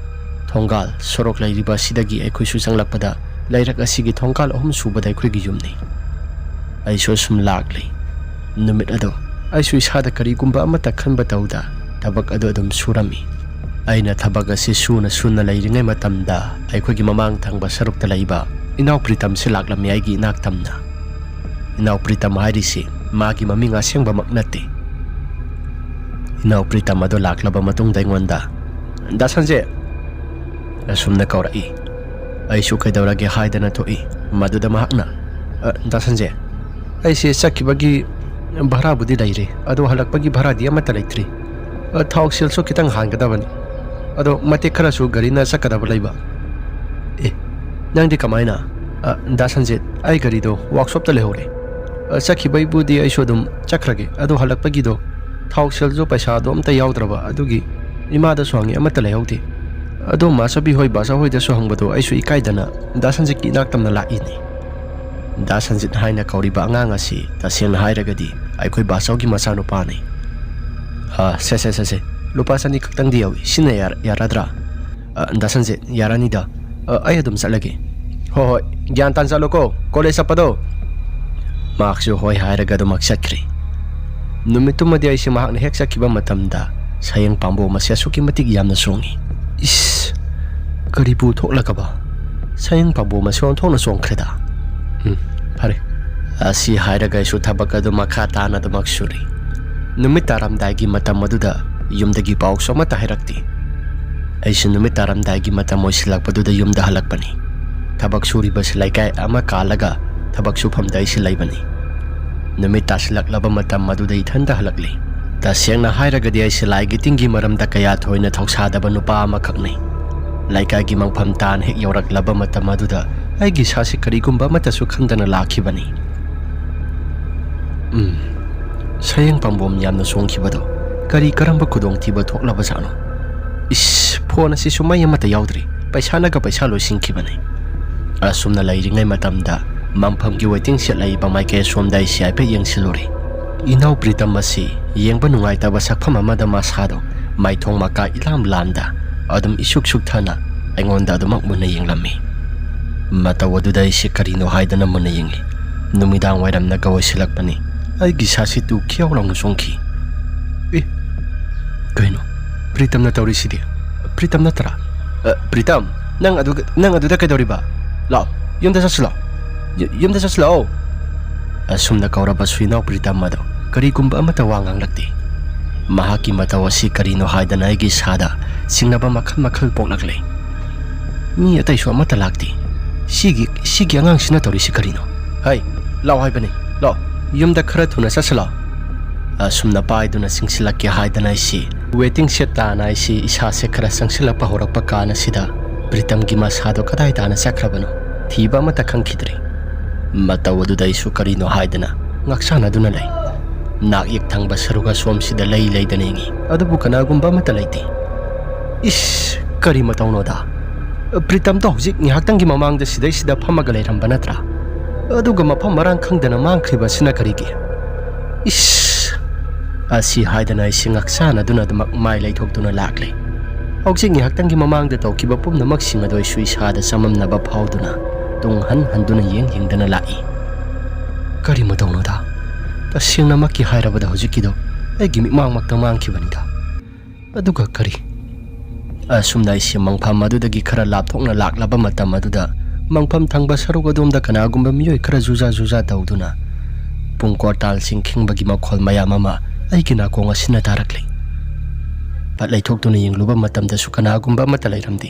ꯊꯣꯡꯒꯥꯜ, ꯁꯣꯔꯣꯛ ꯂꯩꯔꯤꯕ ꯑꯁꯤꯗꯒꯤ ꯑꯩꯈꯣꯏꯁꯨ ꯆꯪꯂꯛꯄꯗ ꯂꯩꯔꯛ ꯑꯁꯤꯒꯤ ꯊꯣꯡꯒꯥꯜ ꯑꯍꯨꯝ ꯁꯨꯕꯗ ꯑꯩꯈꯣꯏꯒꯤ ꯌꯨꯝꯅꯤ꯫ ꯑꯩꯁꯨ ꯑꯁꯨꯝ ꯂꯥꯛꯂꯤ꯫ ꯅꯨꯃꯤꯠ ꯑꯗꯣ ꯑꯩꯁꯨ ꯏꯁꯥꯗ ꯀꯔꯤꯒꯨꯝꯕ ꯑꯃꯠꯇ ꯈꯟꯕ ꯇꯧꯗ ꯊꯕꯛ ꯑꯗꯨ ꯑꯗꯨꯝ ꯁꯨꯔꯝꯃꯤ꯫ ꯑꯩꯅ ꯊꯕꯛ ꯑꯁꯤ ꯁꯨꯅ ꯁꯨꯅ ꯂꯩꯔꯤꯉꯩ ꯃꯇꯝꯗ ꯑꯩꯈꯣꯏꯒꯤ ꯃꯃꯥꯡ ꯊꯪꯕ ꯁꯔꯨꯛꯇ ꯂꯩꯕ ꯏꯅꯥꯎ ꯄ꯭ꯔꯤꯇꯝꯁꯤ ꯂꯥꯛꯂꯝꯃꯤ ꯑꯩꯒꯤ ꯏꯅꯥꯛ ꯇꯝꯅ꯫ ꯏꯅꯥꯎ ꯄ꯭ꯔꯤꯇꯝ ꯍꯥꯏꯔꯤꯁꯤ ꯃꯥꯒꯤ ꯃꯃꯤꯡ ꯑꯁꯦꯡꯕꯃꯛ ꯅꯠꯇꯦ꯫ ꯏꯅꯥꯎ ꯄ꯭ꯔꯤꯇꯝ ꯑꯗꯨ ꯂꯥꯛꯂꯕ ꯃꯇꯨꯡꯗ ꯑꯩꯉꯣꯟꯗ, "ꯗꯥ ꯁꯟꯖꯦ!" ꯑꯁꯨꯝꯅ ꯀꯧꯔꯛꯏ꯫ ꯑꯩꯁꯨ ꯀꯩꯗꯧꯔꯒꯦ ꯍꯥꯏꯗꯅ ꯊꯣꯛꯏ꯫ ꯃꯗꯨꯗ ꯃꯍꯥꯛꯅ, "ꯑ, ꯗꯥ ꯁꯟꯖꯦ, ꯑꯩꯁꯦ ꯆꯠꯈꯤꯕꯒꯤ ꯚꯔꯥꯕꯨꯗꯤ ꯂꯩꯔꯦ, ꯑꯗꯣ ꯍꯜꯂꯛꯄꯒꯤ ꯚꯔꯥꯗꯤ ꯑꯃꯠꯇ ꯂꯩꯇ꯭ꯔꯤ꯫ ꯑ, ꯊꯥꯎ ꯁꯦꯜꯁꯨ ꯈꯤꯇꯪ ꯍꯥꯟꯒꯗꯕꯅꯤ꯫" ꯑꯗꯣ ꯃꯇꯦꯛ ꯈꯔꯁꯨ ꯒꯥꯔꯤꯅ ꯆꯠꯀꯗꯕ ꯂꯩꯕ꯫ ꯑꯦ, ꯅꯪꯗꯤ ꯀꯃꯥꯏꯅ? ꯑ, ꯗꯥ ꯁꯟꯖꯤꯠ, ꯑꯩ ꯒꯥꯔꯤꯗꯣ ꯋꯥꯛꯁꯣꯞꯇ ꯂꯩꯍꯧꯔꯦ꯫ ꯑ, ꯆꯠꯈꯤꯕꯩꯕꯨꯗꯤ ꯑꯩꯁꯨ ꯑꯗꯨꯝ ꯆꯠꯈ꯭ꯔꯒꯦ꯫ ꯑꯗꯣ ꯍꯜꯂꯛꯄꯒꯤꯗꯣ ꯊꯥꯎ ꯁꯦꯜꯁꯨ ꯄꯩꯁꯥꯗꯣ ꯑꯝꯇ ꯌꯥꯎꯗ꯭ꯔꯕ, ꯑꯗꯨꯒꯤ ꯏꯃꯥꯗꯁꯨ ꯍꯪꯉꯤ, ꯑꯃꯠꯇ ꯂꯩꯍꯧꯗꯦ꯫ ꯑꯗꯣ ꯃꯥꯆꯧꯕꯤ ꯍꯣꯏ, ꯕꯥꯆꯧ ꯍꯣꯏꯗꯁꯨ ꯍꯪꯕꯗꯣ ꯑꯩꯁꯨ ꯏꯀꯥꯏꯗꯅ ꯗꯥ ꯁꯟꯖꯤꯠꯀꯤ ꯏꯅꯥꯛ ꯇꯝꯅ ꯂꯥꯛꯏꯅꯤ꯫ ꯗꯥ ꯁꯟꯖꯤꯠ ꯍꯥꯏꯅ ꯀꯧꯔꯤꯕ ꯑꯉꯥꯡ ꯑꯁꯤ ꯇꯁꯦꯡꯅ ꯍꯥꯏꯔꯒꯗꯤ ꯑꯩꯈꯣꯏ ꯕꯥꯆꯧꯒꯤ ꯃꯆꯥꯅꯨꯄꯥꯅꯤ꯫ ꯑ, ꯁꯦ, ꯁꯦ, ꯁꯦ, ꯁꯦ꯫ ꯂꯨꯄꯥ ꯆꯅꯤ ꯈꯛꯇꯪꯗꯤ ꯌꯥꯎꯏ꯫ ꯁꯤꯅ ꯌꯥꯔ-, ꯌꯥꯔꯗ꯭ꯔꯥ? ꯑ, ꯗꯥ ꯁꯟꯖꯤꯠ, ꯌꯥꯔꯅꯤꯗ꯫ ꯑ, ꯑꯩ ꯑꯗꯨꯝ ꯆꯠꯂꯒꯦ꯫ ꯍꯣꯏ, ꯍꯣꯏ꯫ ꯒ꯭ꯌꯥꯟ ꯇꯥꯟ ꯆꯠꯂꯣꯀꯣ, ꯀꯣꯂꯦꯖ ꯆꯠꯄꯗꯣ꯫ ꯃꯍꯥꯛꯁꯨ ꯍꯣꯏ ꯍꯥꯏꯔꯒ ꯑꯗꯨꯃꯛ ꯆꯠꯈ꯭ꯔꯦ꯫ ꯅꯨꯃꯤꯠꯇꯨꯃꯗꯤ ꯑꯩꯁꯦ ꯃꯍꯥꯛꯅ ꯍꯦꯛ ꯆꯠꯈꯤꯕ ꯃꯇꯝꯗ ꯁꯌꯦꯡ ꯄꯥꯝꯕꯣꯝ ꯑꯁꯦ ꯑꯁꯨꯛꯀꯤ ꯃꯇꯤꯛ ꯌꯥꯝꯅ ꯆꯣꯡꯉꯤ꯫ ꯏꯁ! ꯀꯔꯤꯕꯨ ꯊꯣꯛꯂꯒꯕ? ꯁꯌꯦꯡ ꯄꯥꯝꯕꯣꯝ ꯑꯁꯤ ꯑꯣꯟꯊꯣꯛꯅ ꯆꯣꯡꯈ꯭ꯔꯦꯗ꯫ ꯎꯝ, ꯐꯔꯦ꯫ ꯑꯁꯤ ꯍꯥꯏꯔꯒ ꯑꯩꯁꯨ ꯊꯕꯛ ꯑꯗꯨ ꯃꯈꯥ ꯇꯥꯅ ꯑꯗꯨꯃꯛ ꯁꯨꯔꯤ꯫ ꯅꯨꯃꯤꯠ ꯇꯥꯔꯝꯗꯥꯏꯒꯤ ꯃꯇꯝ ꯑꯗꯨꯗ ꯌꯨꯝꯗꯒꯤ ꯄꯥꯎꯁꯨ ꯑꯃꯠꯇ ꯍꯥꯏꯔꯛꯇꯦ꯫ ꯑꯩꯁꯨ ꯅꯨꯃꯤꯠ ꯇꯥꯔꯝꯗꯥꯏꯒꯤ ꯃꯇꯝ ꯑꯣꯏꯁꯤꯜꯂꯛꯄꯗꯨꯗ ꯌꯨꯝꯗ ꯍꯜꯂꯛꯄꯅꯤ꯫ ꯊꯕꯛ ꯁꯨꯔꯤꯕꯁꯤ ꯂꯩꯀꯥꯏ ꯑꯃ ꯀꯥꯜꯂꯒ ꯊꯕꯛ ꯁꯨꯐꯝꯗ ꯑꯩꯁꯤ ꯂꯩꯕꯅꯤ꯫ ꯅꯨꯃꯤꯠ ꯇꯥꯁꯤꯜꯂꯛꯂꯕ ꯃꯇꯝ ꯑꯗꯨꯗ ꯏꯊꯟꯇ ꯍꯜꯂꯛꯂꯤ꯫ ꯇꯁꯦꯡꯅ ꯍꯥꯏꯔꯒꯗꯤ ꯑꯩꯁꯤ ꯂꯥꯏꯒꯤ ꯇꯤꯟꯒꯤ ꯃꯔꯝꯗ ꯀꯌꯥ ꯊꯣꯏꯅ ꯊꯧꯁꯥꯗꯕ ꯅꯨꯄꯥ ꯑꯃꯈꯛꯅꯤ꯫ ꯂꯩꯀꯥꯏꯒꯤ ꯃꯪꯐꯝ ꯇꯥꯟ ꯍꯦꯛ ꯌꯧꯔꯛꯂꯕ ꯃꯇꯝ ꯑꯗꯨꯗ ꯑꯩꯒꯤ ꯏꯁꯥꯁꯤ ꯀꯔꯤꯒꯨꯝꯕ ꯑꯃꯠꯇꯁꯨ ꯈꯟꯗꯅ ꯂꯥꯛꯈꯤꯕꯅꯤ꯫ ꯎꯝ, ꯁꯌꯦꯡ ꯄꯥꯝꯕꯣꯝ ꯌꯥꯝꯅ ꯆꯣꯡꯈꯤꯕꯗꯣ ꯀꯔꯤ ꯀꯔꯝꯕ ꯈꯨꯗꯣꯡꯊꯤꯕ ꯊꯣꯛꯂꯕꯖꯥꯠꯅꯣ? ꯏꯁ, ꯐꯣꯟ ꯑꯁꯤꯁꯨ ꯃꯩ ꯑꯃꯠꯇ ꯌꯥꯎꯗ꯭ꯔꯤ꯫ ꯄꯩꯁꯥꯅꯒ ꯄꯩꯁꯥ ꯂꯣꯏꯁꯤꯟꯈꯤꯕꯅꯤ꯫ ꯑꯁꯨꯝꯅ ꯂꯩꯔꯤꯉꯩ ꯃꯇꯝꯗ ꯃꯪꯐꯝꯒꯤ waiting shed ꯂꯩꯕ ꯃꯥꯏꯀꯩ ꯑꯁꯣꯝꯗ ꯑꯩꯁꯤ ꯍꯥꯏꯐꯦꯠ ꯌꯦꯡꯁꯤꯜꯂꯨꯔꯦ꯫ ꯏꯅꯥꯎ ꯄ꯭ꯔꯤꯇꯝ ꯑꯁꯤ ꯌꯦꯡꯕ ꯅꯨꯡꯉꯥꯏꯇꯕ ꯁꯛꯐꯝ ꯑꯃꯗ ꯃꯁꯥꯗꯣ ꯃꯥꯏꯊꯣꯡ ꯃꯀꯥ ꯏꯂꯥꯝ ꯂꯥꯝꯗ ꯑꯗꯨꯝ ꯏꯁꯨꯛ ꯁꯨꯛꯊꯅ ꯑꯩꯉꯣꯟꯗ ꯑꯗꯨꯃꯛ ꯃꯨꯟꯅ ꯌꯦꯡꯂꯝꯃꯤ꯫ ꯃꯇꯧ ꯑꯗꯨꯗ ꯑꯩꯁꯤ ꯀꯔꯤꯅꯣ ꯍꯥꯏꯗꯅ ꯃꯨꯟꯅ ꯌꯦꯡꯂꯤ꯫ ꯅꯨꯃꯤꯗꯥꯡ ꯋꯥꯏꯔꯝꯅꯒ ꯑꯣꯏꯁꯤꯜꯂꯛꯄꯅꯤ꯫ ꯑꯩꯒꯤ ꯏꯁꯥꯁꯤ ꯇꯨ ꯈꯤꯌꯥꯎ ꯂꯥꯎꯅ ꯆꯣꯡꯈꯤ꯫ ꯑꯦ, ꯀꯩꯅꯣ? ꯄ꯭ꯔꯤꯇꯝꯅ ꯇꯧꯔꯤꯁꯤꯗꯤ? ꯄ꯭ꯔꯤꯇꯝ ꯅꯠꯇ꯭ꯔꯥ? ꯑ, ꯄ꯭ꯔꯤꯇꯝ, ꯅꯪ ꯑꯗꯨ, ꯅꯪ ꯑꯗꯨꯗ ꯀꯩꯗꯧꯔꯤꯕ? ꯂꯥꯛꯑꯣ, ꯌꯨꯝꯗ ꯆꯠꯁꯤ ꯂꯥꯛꯑꯣ꯫ ꯌꯨ-, ꯌꯨꯝꯗ ꯆꯠꯁꯤ ꯂꯥꯛꯑꯣ꯫ ꯑꯁꯨꯝꯅ ꯀꯧꯔꯕꯁꯨ ꯏꯅꯥꯎ ꯄ꯭ꯔꯤꯇꯝ ꯑꯗꯣ ꯀꯔꯤꯒꯨꯝꯕ ꯑꯃꯠꯇ ꯋꯥ ꯉꯥꯡꯂꯛꯇꯦ꯫ ꯃꯍꯥꯛꯀꯤ ꯃꯇꯧ ꯑꯁꯤ ꯀꯔꯤꯅꯣ ꯍꯥꯏꯗꯅ ꯑꯩꯒꯤ ꯏꯁꯥꯗ ꯆꯤꯡꯅꯕ ꯃꯈꯜ ꯃꯈꯜ ꯄꯣꯛꯂꯛꯂꯦ꯫ ꯃꯤ ꯑꯇꯩꯁꯨ ꯑꯃꯠꯇ ꯂꯥꯛꯇꯦ꯫ ꯁꯤꯒꯤ, ꯁꯤꯒꯤ ꯑꯉꯥꯡꯁꯤꯅ ꯇꯧꯔꯤꯁꯤ ꯀꯔꯤꯅꯣ? ꯍꯩ, ꯂꯥꯛꯑꯣ ꯍꯥꯏꯕꯅꯤ, ꯂꯥꯛꯑꯣ꯫ ꯌꯨꯝꯗ ꯈꯔ ꯊꯨꯅ ꯆꯠꯁꯤ ꯂꯥꯛꯑꯣ꯫ ꯑꯁꯨꯝꯅ ꯄꯥꯏꯗꯨꯅ ꯆꯪꯁꯤꯜꯂꯛꯀꯦ ꯍꯥꯏꯗꯅ ꯑꯩꯁꯤ ꯋꯦꯇꯤꯡ ꯁꯦꯠ ꯇꯥꯅ ꯑꯩꯁꯤ ꯏꯁꯥꯁꯦ ꯈꯔ ꯆꯪꯁꯤꯜꯂꯛꯄ ꯍꯧꯔꯛꯄ ꯀꯥꯟ ꯑꯁꯤꯗ ꯄ꯭ꯔꯤꯇꯝꯒꯤ ꯃꯁꯥꯗꯣ ꯀꯗꯥꯏ ꯇꯥꯅ ꯆꯠꯈ꯭ꯔꯕꯅꯣ ꯊꯤꯕ ꯑꯃꯠꯇ ꯈꯪꯈꯤꯗ꯭ꯔꯦ꯫ ꯃꯇꯧ ꯑꯗꯨꯗ ꯑꯩꯁꯨ ꯀꯔꯤꯅꯣ ꯍꯥꯏꯗꯅ ꯉꯥꯛꯁꯥꯟꯅꯗꯨꯅ ꯂꯩ꯫ ꯅꯥꯛ ꯌꯦꯛ ꯊꯪꯕ ꯁꯔꯨꯛ ꯑꯁꯣꯝꯁꯤꯗ ꯂꯩ ꯂꯩꯗꯅ ꯌꯦꯡꯉꯤ, ꯑꯗꯨꯕꯨ ꯀꯅꯥꯒꯨꯝꯕ ꯑꯃꯠꯇ ꯂꯩꯇꯦ꯫ ꯏꯁ, ꯀꯔꯤ ꯃꯇꯧꯅꯣꯗ? ꯄ꯭ꯔꯤꯇꯝꯗꯣ ꯍꯧꯖꯤꯛ ꯉꯥꯏꯍꯥꯛꯇꯪꯒꯤ ꯃꯃꯥꯡꯗ ꯁꯤꯗꯩꯁꯤꯗ ꯐꯝꯃꯒ ꯂꯩꯔꯝꯕ ꯅꯠꯇ꯭ꯔꯥ? ꯑꯗꯨꯒ ꯃꯐꯝ ꯃꯔꯥꯡ ꯈꯪꯗꯅ ꯃꯥꯡꯈ꯭ꯔꯤꯕ ꯑꯁꯤꯅ ꯀꯔꯤꯒꯤ? ꯏꯁ! ꯑꯁꯤ ꯍꯥꯏꯗꯅ ꯑꯩꯁꯤ ꯉꯥꯛꯁꯥꯟꯅꯗꯨꯅ ꯑꯗꯨꯃꯛ ꯃꯥꯏ ꯂꯩꯊꯣꯛꯇꯨꯅ ꯂꯥꯛꯂꯦ꯫ ꯍꯧꯖꯤꯛ ꯉꯥꯏꯍꯥꯛꯇꯪꯒꯤ ꯃꯃꯥꯡꯗ ꯇꯧꯈꯤꯕ ꯄꯨꯝꯅꯃꯛꯁꯤꯡ ꯑꯗꯨ ꯑꯩꯁꯨ ꯏꯁꯥꯗ ꯆꯃꯝꯅꯕ ꯐꯥꯎꯗꯨꯅ ꯇꯨꯡ ꯍꯟ ꯍꯟꯗꯨꯅ ꯌꯦꯡ ꯌꯦꯡꯗꯅ ꯂꯥꯛꯏ꯫ ꯀꯔꯤ ꯃꯇꯧꯅꯣꯗ? ꯇꯁꯦꯡꯅꯃꯛꯀꯤ ꯍꯥꯏꯔꯕꯗ ꯍꯧꯖꯤꯛꯀꯤꯗꯣ ꯑꯩꯒꯤ ꯃꯤꯠꯃꯥꯡꯃꯛꯇ ꯃꯥꯡꯈꯤꯕꯅꯤꯗ꯫ ꯑꯗꯨꯒ ꯀꯔꯤ? ꯑꯁꯨꯝꯅ ꯑꯩꯁꯦ ꯃꯪꯐꯝ ꯑꯗꯨꯗꯒꯤ ꯈꯔ ꯂꯥꯞꯊꯣꯛꯅ ꯂꯥꯛꯂꯕ ꯃꯇꯝ ꯑꯗꯨꯗ ꯃꯪꯐꯝ ꯊꯪꯕ ꯁꯔꯨꯛ ꯑꯗꯣꯝꯗ ꯀꯅꯥꯒꯨꯝꯕ ꯃꯤꯑꯣꯏ ꯈꯔ ꯖꯨꯖꯥ ꯖꯨꯖꯥ ꯇꯧꯗꯨꯅ ꯄꯨꯡ ꯀꯣꯔꯇꯥꯜꯁꯤꯡ ꯈꯤꯡꯕꯒꯤ ꯃꯈꯣꯜ ꯃꯌꯥꯝ ꯑꯃ ꯑꯩꯒꯤ ꯅꯥꯀꯣꯡ ꯑꯁꯤꯅ ꯇꯥꯔꯛꯂꯤ꯫ ꯄꯠ ꯂꯩꯊꯣꯛꯇꯨꯅ ꯌꯦꯡꯂꯨꯕ ꯃꯇꯝꯗꯁꯨ ꯀꯅꯥꯒꯨꯝꯕ ꯑꯃꯠꯇ ꯂꯩꯔꯝꯗꯦ꯫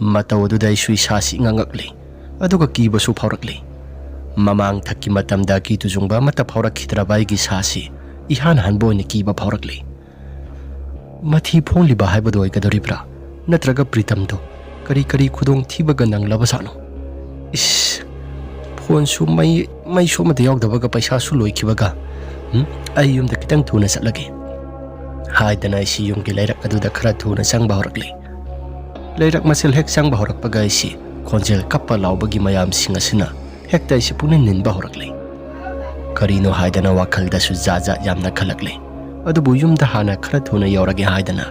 ꯃꯇꯧ ꯑꯗꯨꯗ ꯑꯩꯁꯨ ꯏꯁꯥꯁꯤ ꯏꯉꯛ ꯉꯛꯂꯤ, ꯑꯗꯨꯒ ꯀꯤꯕꯁꯨ ꯐꯥꯎꯔꯛꯂꯤ꯫ ꯃꯃꯥꯡ ꯊꯛꯀꯤ ꯃꯇꯝꯗ ꯑꯀꯤ ꯇꯨꯖꯨꯡꯕ ꯑꯃꯠꯇ ꯐꯥꯎꯔꯛꯈꯤꯗ꯭ꯔꯕ ꯑꯩꯒꯤ ꯏꯁꯥꯁꯤ ꯏꯍꯥꯟ ꯍꯥꯟꯕ ꯑꯣꯏꯅ ꯀꯤꯕ ꯐꯥꯎꯔꯛꯂꯤ꯫ ꯃꯊꯤ ꯐꯣꯡꯂꯤꯕ ꯍꯥꯏꯕꯗꯨ ꯑꯣꯏꯒꯗꯧꯔꯤꯕ꯭ꯔꯥ? ꯅꯠꯇ꯭ꯔꯒ ꯄ꯭ꯔꯤꯇꯝꯗꯣ ꯀꯔꯤ ꯀꯔꯤ ꯈꯨꯗꯣꯡꯊꯤꯕꯒ ꯅꯪꯂꯕ ꯖꯥꯠꯅꯣ? ꯏꯁ! ꯐꯣꯟꯁꯨ ꯃꯩ, ꯃꯩꯁꯨ ꯑꯃꯠꯇ ꯌꯥꯎꯗꯕꯒ ꯄꯩꯁꯥꯁꯨ ꯂꯣꯏꯈꯤꯕꯒ, ꯎꯝ? ꯑꯩ ꯌꯨꯝꯗ ꯈꯤꯇꯪ ꯊꯨꯅ ꯆꯠꯂꯒꯦ ꯍꯥꯏꯗꯅ ꯑꯩꯁꯤ ꯌꯨꯝꯒꯤ ꯂꯩꯔꯛ ꯑꯗꯨꯗ ꯈꯔ ꯊꯨꯅ ꯆꯪꯕ ꯍꯧꯔꯛꯂꯤ꯫ ꯂꯩꯔꯛ ꯃꯁꯦꯜ ꯍꯦꯛ ꯆꯪꯕ ꯍꯧꯔꯛꯄꯒ ꯑꯩꯁꯤ ꯈꯣꯟꯖꯦꯜ ꯀꯞꯄ ꯂꯥꯎꯕꯒꯤ ꯃꯌꯥꯝꯁꯤꯡ ꯑꯁꯤꯅ ꯍꯦꯛꯇ ꯑꯩꯁꯤ ꯄꯨꯛꯅꯤꯡ ꯅꯤꯟꯕ ꯍꯧꯔꯛꯂꯤ꯫ ꯀꯔꯤꯅꯣ ꯍꯥꯏꯗꯅ ꯋꯥꯈꯜꯗꯁꯨ ꯖꯥꯠ ꯖꯥꯠ ꯌꯥꯝꯅ ꯈꯜꯂꯛꯂꯤ꯫ ꯑꯗꯨꯕꯨ ꯌꯨꯝꯗ ꯍꯥꯟꯅ ꯈꯔ ꯊꯨꯅ ꯌꯧꯔꯒꯦ ꯍꯥꯏꯗꯅ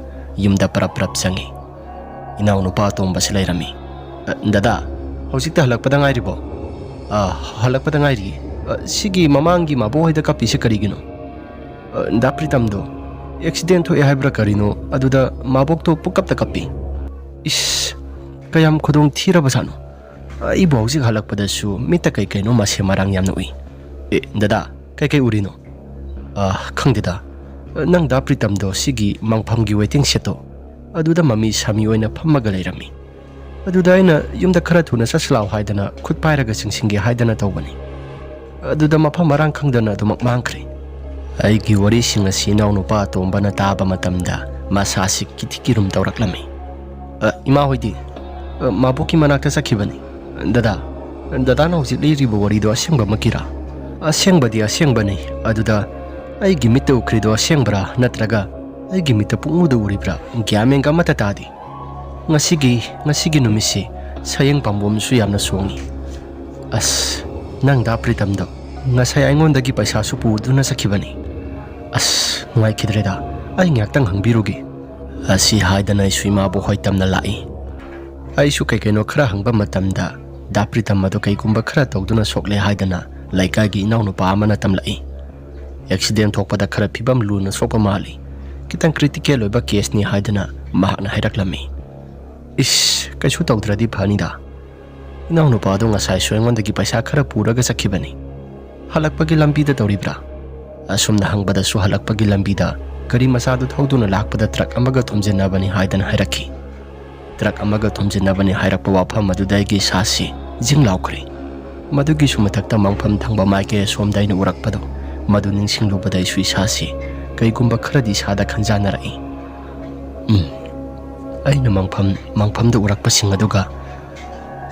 ꯌꯨꯝꯗ ꯄꯔꯞ ꯄꯔꯞ ꯆꯪꯉꯤ꯫ ꯏꯅꯥꯎꯅꯨꯄꯥ ꯑꯇꯣꯝꯕꯁꯤ ꯂꯩꯔꯝꯃꯤ꯫ "ꯑ, ꯗꯗꯥ, ꯍꯧꯖꯤꯛꯇ ꯍꯜꯂꯛꯄꯗ ꯉꯥꯏꯔꯤꯕꯣ?" "ꯑ, ꯍꯜꯂꯛꯄꯗ ꯉꯥꯏꯔꯤꯌꯦ꯫ ꯑ, ꯁꯤꯒꯤ ꯃꯃꯥꯡꯒꯤ ꯃꯥꯕꯣꯛ ꯍꯣꯏꯗ ꯀꯞꯄꯤꯁꯤ ꯀꯔꯤꯒꯤꯅꯣ?" "ꯑ, ꯗꯥ ꯄ꯭ꯔꯤꯇꯝꯗꯣ ꯑꯦꯛꯁꯤꯗꯦꯟ ꯊꯣꯛꯑꯦ ꯍꯥꯏꯕ꯭ꯔꯥ ꯀꯔꯤꯅꯣ, ꯑꯗꯨꯗ ꯃꯥꯕꯣꯛꯇꯣ ꯄꯨꯀꯞꯇ ꯀꯞꯄꯤ꯫" "ꯏꯁ, ꯀꯌꯥꯝ ꯈꯨꯗꯣꯡ ꯊꯤꯔꯕ ꯖꯥꯠꯅꯣ? ꯑꯩꯕꯨ ꯍꯧꯖꯤꯛ ꯍꯜꯂꯛꯄꯗꯁꯨ ꯃꯤꯠꯇ ꯀꯩ ꯀꯩꯅꯣ ꯃꯁꯦ ꯃꯔꯥꯡ ꯌꯥꯝꯅ ꯎꯏ꯫" "ꯑꯦ, ꯗꯗꯥ, ꯀꯩ ꯀꯩ ꯎꯔꯤꯅꯣ?" "ꯑ, ꯈꯪꯗꯦꯗ꯫ ꯅꯪ ꯗꯥ ꯄ꯭ꯔꯤꯇꯝꯗꯣ ꯁꯤꯒꯤ ꯃꯪꯐꯝꯒꯤ ꯋꯦꯇꯤꯡ ꯁꯦꯠꯇꯣ ꯑꯗꯨꯗ ꯃꯃꯤ ꯁꯥꯃꯤ ꯑꯣꯏꯅ ꯐꯝꯃꯒ ꯂꯩꯔꯝꯃꯤ꯫ ꯑꯗꯨꯗ ꯑꯩꯅ ꯌꯨꯝꯗ ꯈꯔ ꯊꯨꯅ ꯆꯠꯁꯤ ꯂꯥꯎ ꯍꯥꯏꯗꯅ ꯈꯨꯠ ꯄꯥꯏꯔꯒ ꯆꯤꯡꯁꯤꯟꯒꯦ ꯍꯥꯏꯗꯅ ꯇꯧꯕꯅꯤ꯫ ꯑꯗꯨꯗ ꯃꯐꯝ ꯃꯔꯥꯡ ꯈꯪꯗꯅ ꯑꯗꯨꯃꯛ ꯃꯥꯡꯈ꯭ꯔꯦ꯫" ꯑꯩꯒꯤ ꯋꯥꯔꯤꯁꯤꯡ ꯑꯁꯤ ꯏꯅꯥꯎꯅꯨꯄꯥ ꯑꯇꯣꯝꯕꯅ ꯇꯥꯕ ꯃꯇꯝꯗ ꯃꯁꯥꯁꯤ ꯀꯤꯊꯤ ꯀꯤꯔꯨꯝ ꯇꯧꯔꯛꯂꯝꯃꯤ꯫ "ꯑ, ꯏꯃꯥ ꯍꯣꯏꯗꯤ?" "ꯑ, ꯃꯥꯕꯣꯛꯀꯤ ꯃꯅꯥꯛꯇ ꯆꯠꯈꯤꯕꯅꯤ꯫ ꯗꯗꯥ, ꯗꯗꯥꯅ ꯍꯧꯖꯤꯛ ꯂꯤꯔꯤꯕ ꯋꯥꯔꯤꯗꯣ ꯑꯁꯦꯡꯕꯃꯛꯀꯤꯔꯥ?" "ꯑꯁꯦꯡꯕꯗꯤ ꯑꯁꯦꯡꯕꯅꯤ꯫ ꯑꯗꯨꯗ ꯑꯩꯒꯤ ꯃꯤꯠꯇ ꯎꯈ꯭ꯔꯤꯗꯣ ꯑꯁꯦꯡꯕꯔꯥ ꯅꯠꯇ꯭ꯔꯒ ꯑꯩꯒꯤ ꯃꯤꯠꯇ ꯄꯨꯡꯎꯗ ꯎꯔꯤꯕ꯭ꯔꯥ? ꯒ꯭ꯌꯥꯟ ꯃꯦꯟꯒ ꯑꯃꯠꯇ ꯇꯥꯗꯦ꯫ ꯉꯁꯤꯒꯤ, ꯉꯁꯤꯒꯤ ꯅꯨꯃꯤꯠꯁꯤ ꯁꯌꯦꯡ ꯄꯥꯝꯕꯣꯝꯁꯨ ꯌꯥꯝꯅ ꯁꯣꯡꯉꯤ꯫ ꯑꯁ, ꯅꯪ ꯗꯥ ꯄ꯭ꯔꯤꯇꯝꯗꯣ ꯉꯁꯥꯏ ꯑꯩꯉꯣꯟꯗꯒꯤ ꯄꯩꯁꯥꯁꯨ ꯄꯨꯗꯨꯅ ꯆꯠꯈꯤꯕꯅꯤ꯫ ꯑꯁ, ꯅꯨꯡꯉꯥꯏꯈꯤꯗ꯭ꯔꯦꯗ꯫ ꯑꯩ ꯉꯥꯏꯍꯥꯛꯇꯪ ꯍꯪꯕꯤꯔꯨꯒꯦ꯫" ꯑꯁꯤ ꯍꯥꯏꯗꯅ ꯑꯩꯁꯨ ꯏꯃꯥꯕꯣꯛ ꯍꯣꯏ ꯇꯝꯅ ꯂꯥꯛꯏ꯫ ꯑꯩꯁꯨ ꯀꯩ ꯀꯩꯅꯣ ꯈꯔ ꯍꯪꯕ ꯃꯇꯝꯗ ꯗꯥ ꯄ꯭ꯔꯤꯇꯝ ꯑꯗꯨ ꯀꯩꯒꯨꯝꯕ ꯈꯔ ꯇꯧꯗꯨꯅ ꯁꯣꯛꯂꯦ ꯍꯥꯏꯗꯅ ꯂꯩꯀꯥꯏꯒꯤ ꯏꯅꯥꯎꯅꯨꯄꯥ ꯑꯃꯅ ꯇꯝꯂꯛꯏ꯫ "ꯑꯦꯛꯁꯤꯗꯦꯟ ꯊꯣꯛꯄꯗ ꯈꯔ ꯐꯤꯕꯝ ꯂꯨꯅ ꯁꯣꯛꯄ ꯃꯥꯜꯂꯤ꯫ ꯈꯤꯇꯪ ꯀ꯭ꯔꯤꯇꯤꯀꯦꯜ ꯑꯣꯏꯕ ꯀꯦꯁꯅꯤ" ꯍꯥꯏꯗꯅ ꯃꯍꯥꯛꯅ ꯍꯥꯏꯔꯛꯂꯝꯃꯤ꯫ "ꯏꯁ, ꯀꯩꯁꯨ ꯇꯧꯗ꯭ꯔꯗꯤ ꯐꯅꯤꯗ꯫ ꯏꯅꯥꯎꯅꯨꯄꯥꯗꯣ ꯉꯁꯥꯏꯁꯨ ꯑꯩꯉꯣꯟꯗꯒꯤ ꯄꯩꯁꯥ ꯈꯔ ꯄꯨꯔꯒ ꯆꯠꯈꯤꯕꯅꯤ꯫ ꯍꯜꯂꯛꯄꯒꯤ ꯂꯝꯕꯤꯗ ꯇꯧꯔꯤꯕ꯭ꯔꯥ?" ꯑꯁꯨꯝꯅ ꯍꯪꯕꯗꯁꯨ ꯍꯜꯂꯛꯄꯒꯤ ꯂꯝꯕꯤꯗ ꯒꯥꯔꯤ ꯃꯆꯥꯗꯨ ꯊꯧꯗꯨꯅ ꯂꯥꯛꯄꯗ ꯇ꯭ꯔꯛ ꯑꯃꯒ ꯊꯣꯝꯖꯤꯟꯅꯕꯅꯤ ꯍꯥꯏꯗꯅ ꯍꯥꯏꯔꯛꯈꯤ꯫ ꯇ꯭ꯔꯛ ꯑꯃꯒ ꯊꯣꯝꯖꯤꯟꯅꯕꯅꯤ ꯍꯥꯏꯔꯛꯄ ꯋꯥꯐꯝ ꯑꯗꯨꯗ ꯑꯩꯒꯤ ꯏꯁꯥꯁꯤ ꯖꯤꯡ ꯂꯥꯎꯈ꯭ꯔꯦ꯫ ꯃꯗꯨꯒꯤꯁꯨ ꯃꯊꯛꯇ ꯃꯪꯐꯝ ꯊꯪꯕ ꯃꯥꯏꯀꯩ ꯑꯁꯣꯝꯗ ꯑꯩꯅ ꯎꯔꯛꯄꯗꯣ, ꯃꯗꯨ ꯅꯤꯡꯁꯤꯡꯂꯨꯕꯗ ꯑꯩꯁꯨ ꯏꯁꯥꯁꯤ ꯀꯩꯒꯨꯝꯕ ꯈꯔꯗꯤ ꯏꯁꯥꯗ ꯈꯟꯖꯥꯟꯅꯔꯛꯏ꯫ ꯎꯝ, ꯑꯩꯅ ꯃꯪꯐꯝ, ꯃꯪꯐꯝꯗ ꯎꯔꯛꯄꯁꯤꯡ ꯑꯗꯨꯒ